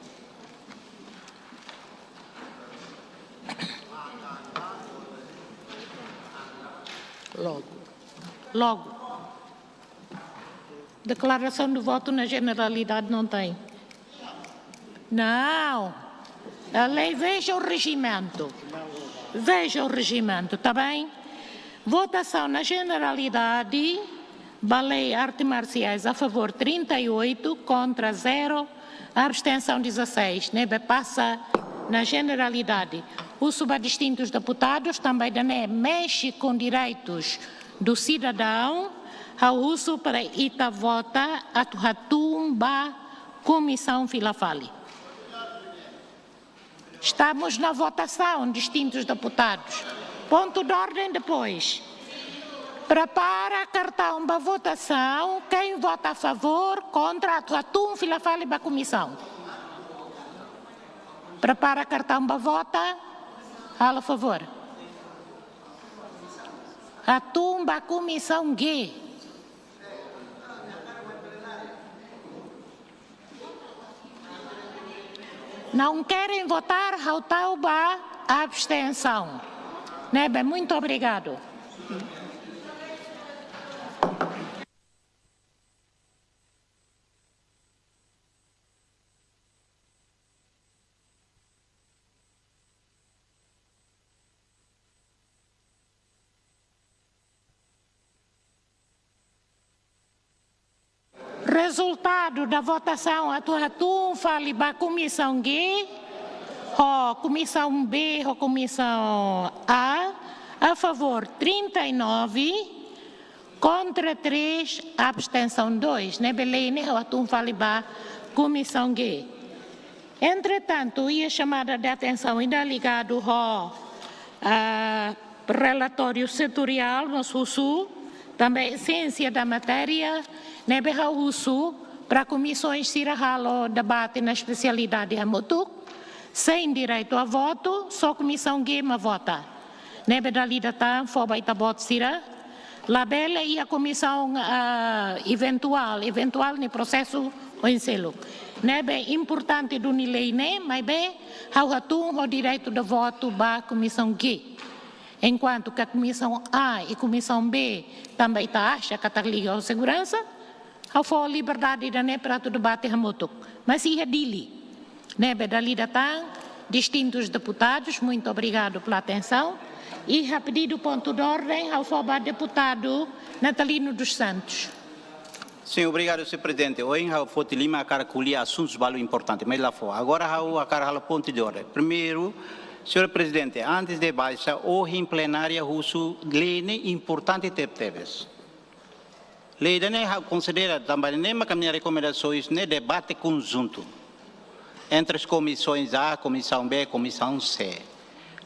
Logo. Logo. Declaração de voto na jeneralidade não tem. Não. A lei, veja o regimento. Veja o regimento, tá bem? Votação na jeneralidade, ba lei arte marsiais, a favor trinta e oito, contra zero, abstenção dezasseis. Ne'ebé pasa na jeneralidade. Husu ba distintus deputadus, tanba ida-ne'e mexe com direitos do cidadão, ha'u husu para ita vota atu hatún ba komisaun fila fali. Estamos na votação, distintus deputadus. Ponto de ordem depois. Prepara kartaun ba votasaun, quem vota a favor, contra, atu hatún fila fali ba komisaun. Prepara kartaun ba vota, halo favór. Hatún ba komisaun G. Não querem votar, ha'u tau ba abstensaun. Ne'ebé, muito obrigado. Rezultadu da votasaun atu hatún fali ba Komisaun G, ho Komisaun B, ho Komisaun A, a favór trinta e nove, kontra três, abstensaun dois. Ne'ebé lei ne'e ha'u hatún fali ba Komisaun G. Entretantu, iha xamada de atensaun ida ligadu ho, ah, relatóriu setoriál, mós husu, tanba esénsia da matéria, ne'ebé ha'u husu para komisaun sira halo debate na espesialidade hamutuk, sein direitu a votu, só Komisaun G mak vota. Ne'ebé dala ida tan fó ba ita-boot sira, labele iha komisaun, ah, eventuál, eventuál ne'e prosesu oin seluk. Ne'ebé importante duni lei ne'e, maibé ha'u hatún ho direitu de votu ba Komisaun G. Enkuantu ke Komisaun A i Komisaun B, tanba ita acha katak liga ho seguransa, ha'u fó liberdade ida-ne'e para atu debate hamutuk. Mas iha Dili. Ne'ebé dala ida tan, distintus deputadus, muito obrigado pela atenção. Iha pedidu pontu de orden, ha'u fó ba deputadu Natalino dos Santos. Sin, obrigadu, señór prezidente. Ohin ha'u foti liman hakarak ko'alia asuntus balu importante, mas la fó. Agora ha'u hakarak halo pontu de orden. Primeiru, señór prezidente, antes de baixa, ohin plenária husu lei ne'e importante tebetebes. Lei ida-ne'e ha'u konsidera, tanba ne'e maka ami-nia rekomendasaun ne'e debate konjuntu entre as Komisaun A, Komisaun B, Komisaun C.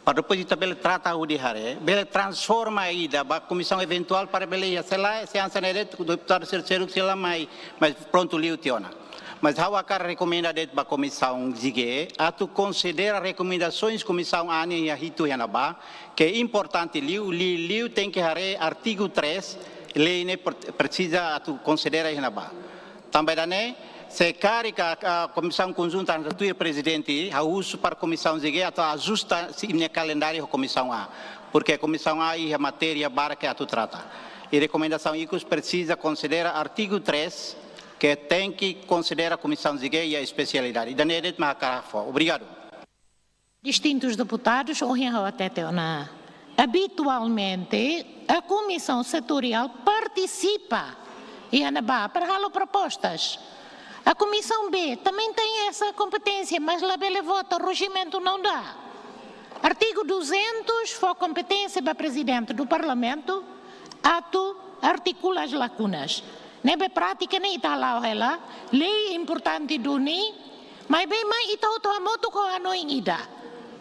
Para depois ita bele trata hodi haree, bele transforma ida ba komisaun eventuál para bele iha, se lae, se hanesan ne'e de'it, deputadu sira seluk sei la mai, mas prontu, liu tiha ona. Mas ha'u hakarak rekomenda de'it ba Komisaun G, atu konsidera rekomendasaun Komisaun A nian iha hitu iha ne'ebá, ke importante liu, liu, liu tenke haree artigu três, lei ne'e pre-, presiza atu konsidera iha ne'ebá. Tanba ida-ne'e, se karik, ah, Komisaun Konjunta atu tuir prezidente, ha'u husu para Komisaun G atu ajusta sira-nia kalendáriu ho Komisaun A, porke Komisaun A iha matéria barak ke atu trata. I rekomendasaun ikus presiza konsidera artigu três, ke tenke konsidera Komisaun G iha espesialidade. Ida-ne'e de'it mak hakarak fó. Obrigadu. Distintus deputadus, ohin ha'u hatete ona. Habitualmente, a komisaun setoriál partisipa iha ne'ebá para halo propostas. A Komisaun B também tem essa competência, mas labele vota, rejimentu não dá. Artigu duzentus fó kompeténsia ba Prezidente do Parlamentu atu artikula as lakunas. Ne'ebé prátika ne'e ita hala'o hela, lei importante duni, maibé mai ita hotu hamutuk ho hanoin ida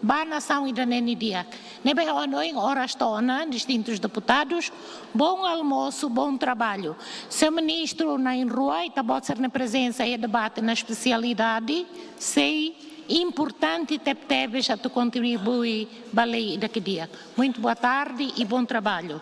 ba nasaun ida-ne'e nia di'ak. Ne'ebé ha'u hanoin oras to'o ona, distintus deputadus, bom almoço, bom trabalho. Señór Ministru na'in-rua, ita-boot sira-nia prezensa iha debate na espesialidade sei importante tebetebes atu kontribui ba lei ida ke di'ak. Muito boa tarde e bom trabalho.